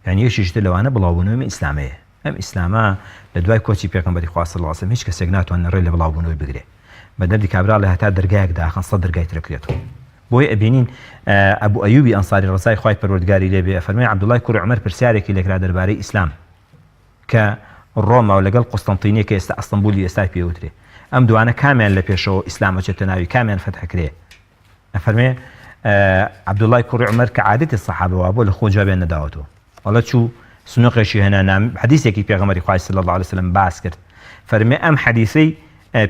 یانی یەکێکی تر لەوانە بڵاوبوونەوەی ئەم ئیسلامەیە. ئەم ئیسلامە لە دوای کۆچی پێغەمبەری خوا صلی اللە علیه و سلم هیچ کەسێک ناتوانێت ڕێ لە بڵاوبوونەوەی بگرێ. بە دەردی کابرا ئەڵێ هەتا دەرگایەک داخەن سەد دەرگای تر ئەکرێتەوە. بۆیە ئەبینین ئەبو ئەیوبی ئەنساری ڕەزای خوای پەروەردگاری لێ بێ ئەفەرموێ عەبدوڵای کوڕی عومەر پرسیارێکی لێکرا دەربارەی ئیسلام کە ڕۆما و لەگەڵ قوستەنتینیە کە ئێستا ئەستەنبولی ئێستای پێ وترێ ئەم دوانە کامیان لە پێشەوە ئیسلام ئەچێتە ناوی کامیان فەتح کرێ ئەفەرمێ عەبدوڵای کوڕی عومەر کە عادەتی سەحابە وابووە لە خۆ جوابیان نەداوەتەوە ئەڵێ چوو سنوقێکی هێنا نام حەدیسێکی پێغەمبەری خوای صلی الله علیه وسلم باس کرد فەرمێ ئەم حەدیسەی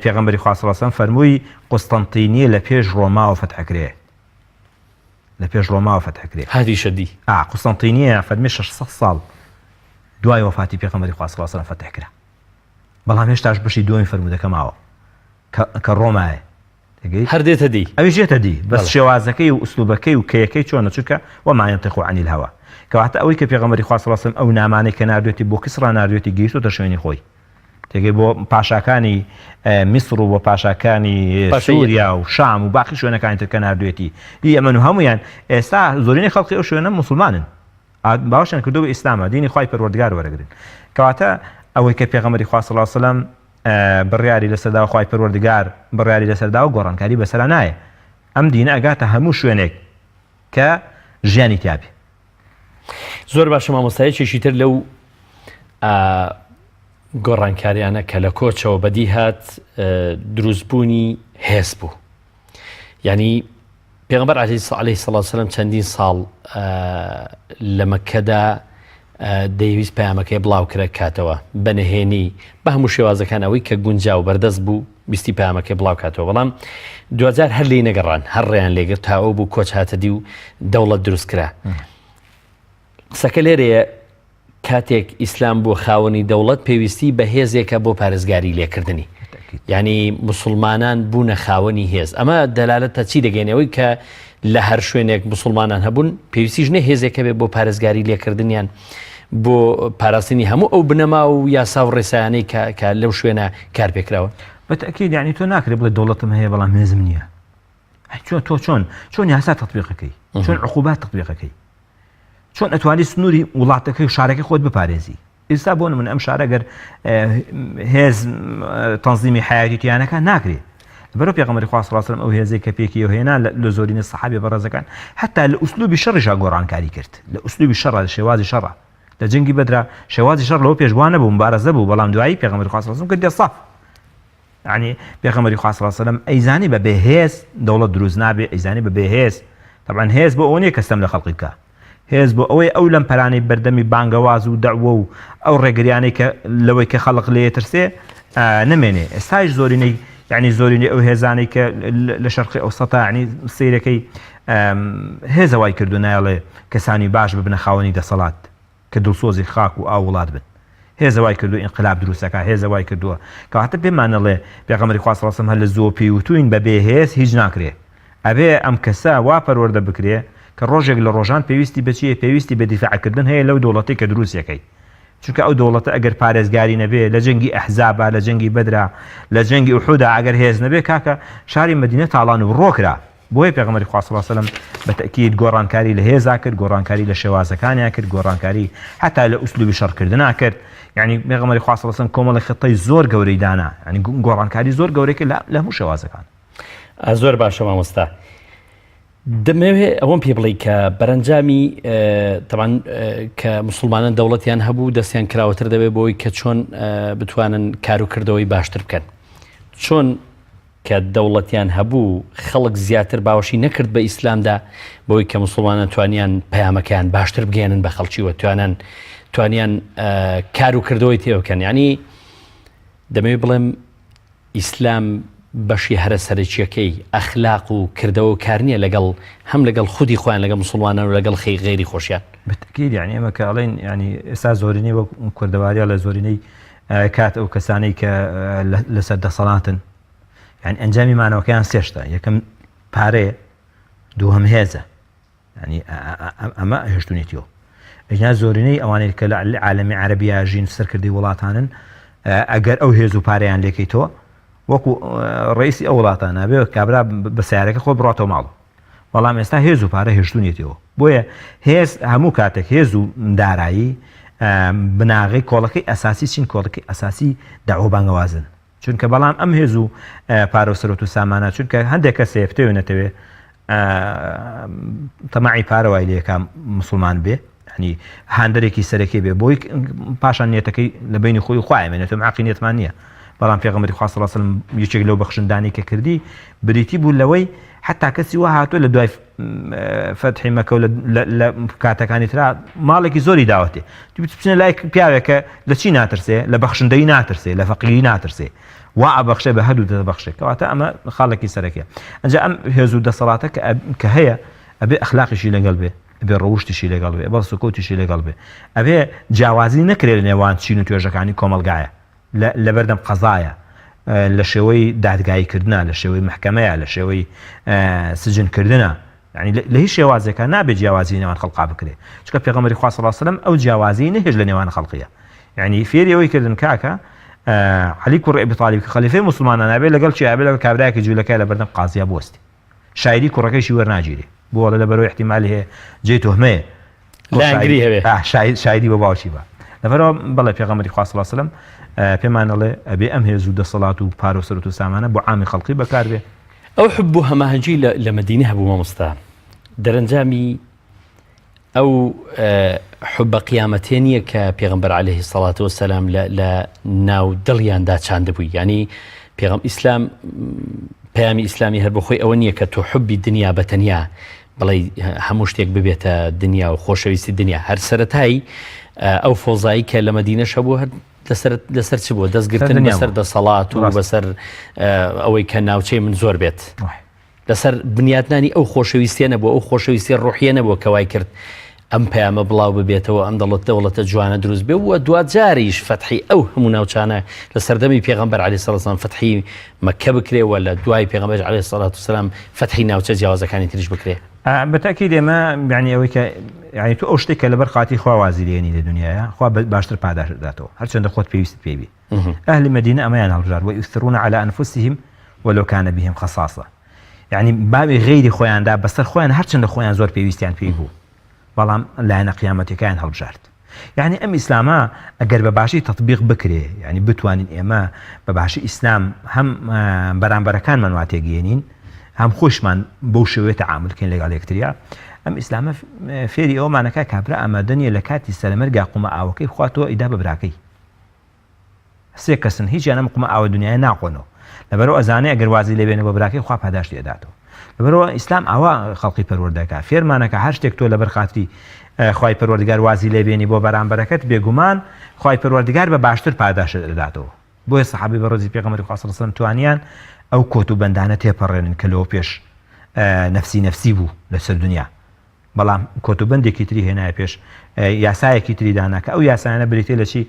پێغەمبەری خوا صلی اللە علیه وسلم فەرمووی قوستەنتینیە لە پێش ڕۆماوە فەتح کرێ لە پێش ڕۆماوە فەتح کرێ هاتیشە دی ئا قوستەنتینیە فەرمی 600 ساڵ دوای وەفاتی پێغەمبەری خوا صلی اللە علیه وسلم فەتح کرا بەڵام هێشتاش بەشی دووەمی فەرموودەکە ماوە کە ڕۆمایە هەر دێتە دی ئەویش دێتە دی بەس شێوازەکەی و ئوسلوبەکەی و کەیەکەی چۆنە چونکە وما ينطق عن الهوى کەواتە ئەوەی کە پێغەمبەری خوا صلی اللە علیه وسلم ئەو نامانەی کە ناردوێتی بۆ کسرا ناردوێتی گەیشتۆتە شوێنی خۆی تێگەی بۆ پاشاکانی میسر و بۆ پاشاکانی سووریا و شام و باقی شوێنەکانی تر کە ناردوێتی یەمەن و هەمویان ئێستا زۆرینەی خەڵکی ئەو شوێنە مسلمانن باوەشیان کردو بە ئیسلامە دینی خوای پەروەردگار وەرەگرن کەواتە ئەوەی کە پێغەمبەری خوا صلی اللە علیه وسلم بڕیاری لەسەرداوە خوای پەروەردگار بڕیاری لەسەرداوە گۆڕانکاری بەسەرا نایە ئەم دینە ئەگاتە هەموو شوێنێک کە ژیانی تیابێ. زۆر باشە مامۆستا یەکێکی تر لەو گۆڕانکاریانە کە لە کۆچەوە بەدی هات دروستبوونی هێز بوو یعنی پێغمبەر علیه الصلاة والسلام چەندین ساڵ لە مەککەدا دەیویست پەیامەکەی بڵاوکرە کاتەوە بە نهێنی بە هەموو شێوازەکان ئەوەی کە گونجا و بەردەست بوو ویستی پەیامەکەی بڵاو کاتەوە بەڵام دواجار هەر لێی نەگەڕان هەر ڕێیان لێگرت تا ئەو بوو کۆچ هاتە دی و دەوڵەت دروست کرا قسەکە لێرەیە. کاتێک ئیسلام بووە خاوەنی دەوڵەت پێویستی بە هێزێکە بۆ پارێزگاری لێکردنی. یانی موسڵمانان بوونە خاوەنی هێز. ئەمە دەلالەتە چی دەگەێنێ؟ ئەوەی کە لە هەر شوێنێک موسڵمانان هەبوون پێویستیش نیە هێزێک هەبێ بۆ پارێزگاری لێکردنیان بۆ پاراستنی هەموو ئەو بنەما و یاسا و ڕێسایانەی کە کە لەو شوێنە کار پێکراون. بە تەئکید یانی تۆ ناکرێ بڵێ دەوڵەتم هەیە بەڵام هێزم نییە. چۆن تۆ چۆن چۆن یاسا تەتبیقەکەی چۆن عقوبات تەتبیقەکەی چۆن ئەتوانی سنووری وڵاتەکەی و شارەکەی خۆت بپارێزی ئێستا بۆ من ئەم شارە گەر هێز تەنزیمی حیاتی تیانەکە ناکرێ بەرەو پێغەمبەری خوا صلی الله علیه و سلم ئەو هێزەی کە پێکی هێنا لە زۆرینە سەحابی بەڕێزەکان حتا لە ئوسلوبی شەڕیشا گۆڕانکاری کرد لە ئوسلوبی شەڕە لە شێوازی شەڕە لە جەنگی بەدرا شێوازی شەڕ لەوە پێشوانە بوو مبارزە بوو بەڵام دوایی پێغەمبەری خوا صلی الله علیه و سلم کردی سەف یەعنی پێغەمبەری خوا صلی اللە علیە وسلم ئەیزانی بە بێ هێز دەوڵەت دروست نابێ ئەیزانی بە بێ هێز طبعا هێز بۆ ئەوە نییە کە ستەم لە خەڵقی بکا هێز بۆ ئەوەی ئەو لەمپەرانەی بەردەمی بانگەواز و دەعوە و ئەو ڕێگریانەی کە لەوەی کە خەڵق لێ ترسێ نەمێنێ ئێستایش زۆرینەی یعنی زۆرینەی ئەو هێزانەی کە لە شەرقی ئەوسەتا یعنی سیرەکەی هێزە وای کردو نایڵێ کەسانی باش ببنە خاوەنی دەسەڵات کە دڵسۆزی خاک و ئاو وڵات بن. هێزە وای کردووە ئینقلاب دروست ئەکا، هێزە وای کردووە. کەواتە پێمان ئەڵێ پێغەمبەری خوا صلی اللە علیە وسلم هەر لە زووەوە پێی وتووین بە بێ هێز هیچ ناکرێ. ئەبێ ئەم کەسە وا پەروەردە بکرێ کە ڕۆژێک لە ڕۆژان پێویستی بە چییە؟ پێویستی بە دیفاع کردن هەیە لەو دەوڵەتەی کە دروستی ئەکەی. چونکە ئەو دەوڵەتە ئەگەر پارێزگاری نەبێ لە جەنگی ئەحزابا، لە جەنگی بەدرا، لە جەنگی ئوحودا ئەگەر هێز نەبێ کاکە شاری مەدینە تاڵان و بڕۆ کرا. بۆیە پێغەمبەری خوا صلی اللە علیە وسلم بە تەئکید گۆڕانکاری لە هێزا کرد، گۆڕانکاری لە شێوازەکانیا کرد، گۆڕانکاری حەتا لە ئوسلوبی شەڕکردنا کرد. یعنی پێغەمبەری خوا صلی اللە علیە وسلم کۆمەڵی خطەی زۆر گەورەی دانا، یعنی گۆڕانکاری زۆر گەورەی کرد لە هەموو شێوازەکان. زۆر باشە مامۆستا. دەمەوێ ئەوەم پێ بڵێی کە بەرەنجامی تەبعەن کە موسڵمانان دەوڵەتیان هەبوو دەستیان کراوەتر دەبێت بۆی کە چۆن بتوانن کار و کردەوەی باشتر بکەن. چۆن کە دەوڵەتیان هەبوو خەڵک زیاتر باوەشی نەکرد بە ئیسلامدا بەوەی کە موسڵمانان توانیان پەیامەکەیان باشتر بگەیەنن بە خەڵکی و توانان توانیان کار و کردەوەی تێ بکەن یعنی دەمەوێت بڵێم ئیسلام بەشی هەرە سەرەکیەکەی ئەخلاق و کردەوە و کار نییە لەگەڵ هەم لەگەڵ خودی خۆیان لەگەڵ مسلمانان و لەگەڵ خەی غەیری خۆشیان. بالتأکید یعنی ئێمە کە ئەڵێن یعنی ئێستا زۆرینەی وەک کوردەواری ئەڵێ زۆرینەی کات ئەو کەسانەی کە لەسەر دەسەڵاتن یعنی ئەنجامی مانەوەکەیان سێشتە یەکەم پارەیە دووهەم هێزە ینی ئەمە هێشتونێتیەوە ئەجنا زۆرینەی ئەوانەی کە لە عالەمی عەربیا ژین سەرکردەی وڵاتانن ئەگەر ئەو هێز و پارەیان لێکەیتەوە وەکو ڕئیسی ئەو وڵاتانە بێ کابرا بە سیارەکە خۆ بڕاتەوە ماڵ بەڵام ئێستا هێز و پارە هێشتونیەتەوە بۆیە هێز هەموو کاتێک هێز و دارایی بناغەی کۆڵەکەی ئەساسی چین کۆڵەکەی ئەساسی داوە بانگەوازن چونکە بەڵام ئەم هێز و پارە و سەرۆت و سامانە چونکە هەندێک کەس هەیە بتەوێ نەتەوێ تەماعی پارە وای لێکا مسلمان بێ ینی هاندەرێکی سەرەکی بێ بۆی پاشان نیەتەکەی لە بینی خۆی خخوای مێنێتەوە عقی نیەتمان نییە بەڵام پێغەمبەری خوا صلی الله علیه و سلم یەکێک لەو بەخشندانی کە کردی بریتی بوو لەوەی حتا کەسی وا هاتووە لە دوای فەتحی مەکە و لە کاتەکانی ترا ماڵێکی زۆری داوەتێ بچنە لای پیاوێکە لە چی ناترسێ لە بەخشندەی ناترسێ لە فەقیری ناترسێ وا ئەبەخشێ بە هەردوو دەبەخشێ کەواتە ئەمە خاڵێکی سەرەکیە ئەنجا ئەم هێز و دەسەڵاتە کە هەیە ئەبێ ئەخلاقیشی لەگەڵ بێ ئەبێ ڕەوشتیشی لەگەڵ بێ بەڵ سکوتیشی لەگەڵ بێ ئەبێ جیاوازی نەکرێت لە نێوان چین و توێژەکانی کۆمەڵگایە لەبەردەم قەزایە لە شێوەی دادگایی کردنا لە شێوەی مەحکەمەیە لە شێوەی سجن کردنا یعنی لە هیچ شێوازێکا نابێت جیاوازی نێوان خەڵقا بکرێ چونکە پێغەمبەری خوا صلی الله علیه و سلم ئەو جیاوازی نەهێشت لە نێوان خەڵقیە یعنی فێری ئەوەی کردن کاکە علی کوڕ ئەبی طالب کە خەلیفەی موسڵمانان ئەبێ لەگەڵ چی ئەبێ لەگەڵ کابرایەکی جوولەکە لە بەردەم قازیا بوەستی شایدی کوڕەکەیشی وەرناگیرێ بۆ ئەڵێ لەبەرەوەی احتیمالی هەیە جێی تۆهمەیە لایەنگری هەبێ شاید شایدی بۆ باوکی بە لەبەرەوە بەڵێ پێغەمبەری خوا صلی الله علیه و سلم پێمان ئەڵێ ئەبێ ئەم هێز و دەسەڵات و پارە و سەروەت و سامانە بۆ عامی خەڵقی بەکاربێ ئەو حب و هەماهەنگی لە مەدینە هەبوو مامۆستا دەرەنجامی ئەو حبە قیامەتێ نییە کە پێغمبەر عليهەیهی سەڵات و سەسلام لە ناو دڵیاندا چاندبووی ینی پێغم ئیسلام پەیامی ئیسلامی هەر بۆ خۆی ئەوە نییە کە تۆ حبی دنیا بە تەنیا بڵێ هەموو شتێک ببێتە دنیا و خۆشەویستی دنیا هەر سەتایی ئەو فۆزایی کە لە مەدینەش هەبوو هەر لەسەر لەسەر چ بووە دەستگرتن بەسەر دەسەڵات و بەسەر ئەوەی کە ناوچەی من زۆر بێت لەسەر بنیاتنانی ئەو خۆشەویستیە نەبوو ئەو خۆشەویستی ڕۆحیە نەبوو کە وای کرد. ئەم پەیامە بڵاو ببێتەوە ئەم دەڵەت دەوڵەتە جوانە دروست بێ و دواجاریش فەتحی ئەو هەموو ناوچانە لە سەردەمی پێغەمبەر عەلەیهی سڵات وسلام فەتحی مەککە بکرێ و لە دوای پێغەمبەر عەلەیهی سڵات وسلام فەتحی ناوچە جیاوازەکانی تریش بکرێ. بە تەئکید ئێمە یانی ئەوەی کە یانی تۆ ئەو شتێک کە لەبەر خاتری خوا وازی لێنی لە دنیایا خوا باشتر پاداشت داتەوە هەرچەندە خۆت پێویستت پێی بی ئەهلی مەدینە ئەمەیان هەڵبژارد ویؤثرون علی انفسهم ولو کان بهم خصاصە یعنی باوی غەیری خۆیاندا بەسەر خۆیان هەرچەندە خۆیان زۆر پێویستیان پێی بوو بەڵام لایەنە قیامەتەکەیان هەڵبژارد یعنی ئەم ئیسلامە ئەگەر بە باشی تطبیق بکرێ یعنی بتوانین ئێمە بە باشی ئیسلام هەم بەرامبەرەکانمان وا تێگەێنین هەم خۆشمان بەو شێوەیە تەعامل کەین لەگەڵ یەکتریا ئەم ئیسلامە فێری ئەومانەکە کابرا ئامادە نییە لە کاتی سەرمەرگا قومە ئاوەکەی بخواتەوە ئیدا بە براکەی سێ کەسن هیچیان ئەم قومە ئاوە دنیایە ناخۆنەوە لەبەرئەوە ئەزانێ ئەگەر وازی لێ بێنێ بۆ براکەی خوا پاداشتی ئەداتەوە لەبەرئەوە ئیسلام ئاوا خەڵقی پەروەردەکا فێرمانەکە هەر شتێک تۆ لەبەر خاتری خوای پەروەردگار وازی لێ بێنی بۆ بەرامبەرەکەت بێگومان خوای پەروەردگار بە باشتر پاداشت ئەداتەوە بۆیە سەحابەی بەڕێزی پێغەمبەری خوا صلی الله علیه و سلم توانیان ئەو کۆت و بەندانە تێپەڕێنن کە لەوە پێش نەفسی نەفسی بوو لەسەر دنیا بەڵام کۆتوبەندێکی تری هێنایە پێش، یاسایەکی تری دانا کە ئەو یاسایانە بریتیە لە چی؟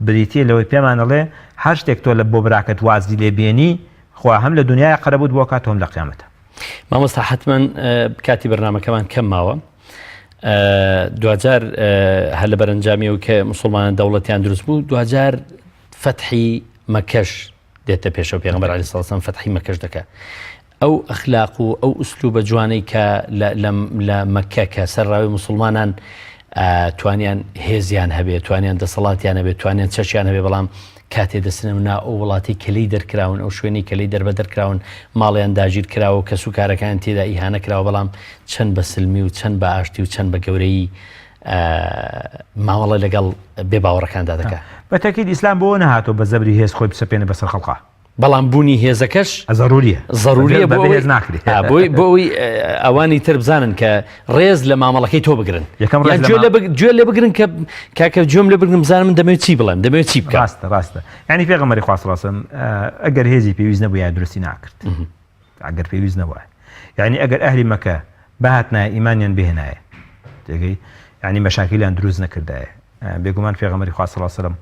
بریتیە لەوەی پێمان ئەڵێ هەر شتێک تۆ لە بۆ براکەت وازی لێ بێنی خوا هەم لە دنیایا قەرەبووت بۆ کات هەم لە قیامەتە. مامۆستا حەتمەن کاتی بەرنامەکەمان کەم ماوە دواجار هەر لە بەرەنجامی و کە مسلمانان دەوڵەتیان دروست بوو دواجار فەتحی مەکەش دێتە پێشەوە پێغەمبەر عەلەیهی سڵات وسلام فەتحی مەکەش دەکا ئەو ئەخلاق و ئەو ئوسلوبە جوانەی کە لە مەکە کە سەرڕاوی مسلمانان توانیان هێزیان هەبێ توانیان دەسەڵاتیان هەبێ توانیان چەکیان هەبێ بەڵام کاتێ دەچنە نا ئەو وڵاتی کە لێی دەرکراون ئەو شوێنی کە لێی دەربە دەرکراون ماڵیان داگیر کراوە و کەس و کارەکان تێدا ئیهانە کراوە بەڵام چەند بە سلمی و چەند بە ئاشتی و چەند بە گەورەیی مامەڵە لەگەڵ بێ باوەڕەکاندا دەکا. بە تەکید ئیسلام بۆ نەهاتووە بە زەبری هێز خۆی بسەپێنێ بەسەر خەڵقا. بەڵام بوونی هێزەکەش زەروریە زەروریە بۆ هێز ناکرێت بۆی بۆ ئەوی ئەوانی تر بزانن کە ڕێز لە مامەڵەکەی تۆ بگرن یەکەم ڕێز گوێ لە گوێ لێ بگرن کە کاکە گوێم لێ بگرن بزانم من دەمەوێت چی بڵێم دەمەوێت چی بکەم ڕاستە ڕاستە یعنی پێغەمبەری خوا صلی الله علیه و سلم ئەگەر هێزی پێویست نەبووایە دروستی ناکرد ئەگەر پێویست نەبوایە یعنی ئەگەر ئەهلی مەکە بهاتنایە ئیمانیان بهێنایە تێگەی یعنی مەشاکیلیان دروست نەکردایە بێگومان پێغەمبەری خوا صلی الله علیه و سلم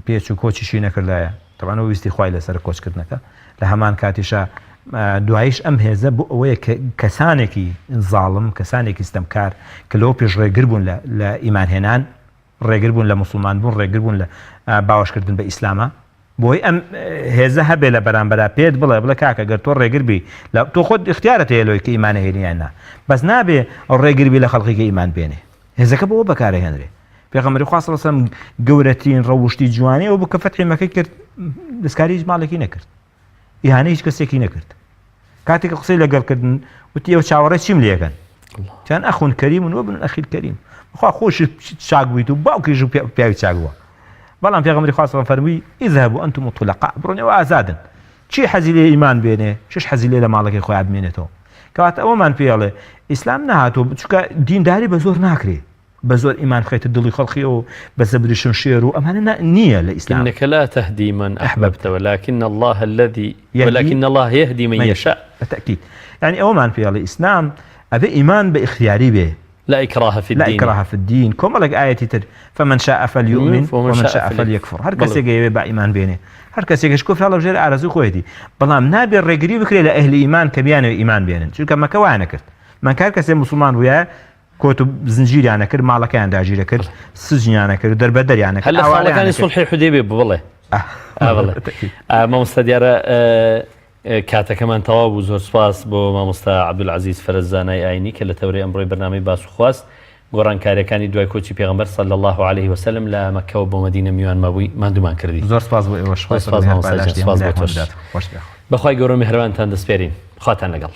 پێچ و کۆچیشی نەکردایە تەبعەن ئەو ویستی خوای لەسەر کۆچکردنەکە لە هەمان کاتیشا دوایش ئەم هێزە بۆ ئەوەیە کە کەسانێکی زاڵم کەسانێکی ستەمکار کە لەوە پێش ڕێگر بوون لە ئیمانهێنان ڕێگر بوون لە موسڵمان بوون، ڕێگر بوون لە باوەشکردن بە ئیسلاما، بۆی ئەم هێزە هەبێ لە بەرامبەرا پێت بڵێ بڵێ کاکە گەر تۆ ڕێگر بی لە تۆ خۆت ئیختیارت هەیە لەوەی کە ئیمان ئەهێنی یان نا بەس نابێ ڕێگر بی لە خەڵکی کە ئیمان بێنێ هێزەکە بۆ بەکارەهێنرێ پێغەمبەری خوا صلی الله علیه و سلم گەورەترین ڕەوشتی جوانی ئەو بوو کە فەتحی مەکەی کرد دەستکاری هیچ ماڵێکی نەکرد ئیهانەی هیچ کەسێکی نەکرد کاتێک قسەی لەگەڵ کردن وتی ئەو چاوەڕێ چیم لێکەن چیان أخ كريم وابن الأخ الكريم خوا خۆش چاک بوویت و باوکیش و پیاوی چاک بووە بەڵام پێغەمبەری خوا صلی فەرمووی اذهبوا أنتم الطلقاء بڕۆن ئێوە ئازادن چی حەزی لێ ئیمان بێنێ چش حەزی لێ لە ماڵەکەی خۆیان بمێنێتەوە کەواتە ئەوەمان پێڵێ ئیسلام نەهاتوو چونکە دینداری بە زۆر ناکرێ بە زۆر ئیمان بخەیتە دڵی خەڵکیەوە بە زەبری شمشێر و ئەمانە نییە لە ئیسلام. انک لا تهدی من احببت ولکن اللە الذی ولکن اللە یهدی من یشاء. بە تەئکید یانی ئەوەمان پێ ئەڵێ ئیسلام ئەبێ ئیمان بە ئیختیاری بێ. لا اکراه فی الدین. لا اکراه فی الدین کۆمەڵێک ئایەتی تر فمن شاء فلیؤمن ومن شاء فلیکفر هەر کەسێک ئەیەوێ با ئیمان بێنێ هەر کەسێکش کوفر هەڵبژێرێ ئارەزووی خۆیەتی بەڵام نابێ ڕێگری بکرێ لە ئەهلی ئیمان کە بیانەوێ ئیمان بێنن چونکە مەکە وایان نەکرد مەکە هەر کەسێ موسڵمان بوویایە کۆت و زنجیریان ئەکرد، ماڵەکەیان داگیر ئەکرد، سجنیان ئەکرد، دەربەدەریان ئەکرد، هەر لە ئاوارەیان خاڵەکانی ئەکرد. سوڵحی حودەیبیە بوو بەڵێ. ئا بەڵێ. ئا مامۆستا دیارە کاتەکەمان تەواو بوو زۆر سوپاس بۆ مامۆستا عەبدولعەزیز فەرەج زانای ئاینی کە لە تەورەی ئەمڕۆی بەرنامەی باس و خواست گۆڕانکاریەکانی دوای کۆچی پێغەمبەر صلی اللە علیه وسلم لە مەککەوە بۆ مەدینە میوانمان بووی ماندوومان کردی. زۆر سپاس بۆ ئێوەش زۆر خوای سپاس پەروەردگار مامۆستا گیان پاداشتی سپاس هەموو بۆ لایەکمان تۆش. بدات. خۆش بێ. بەخوای گەورە و میهرەبانتان دەسپێرین. خواتان لەگەڵ.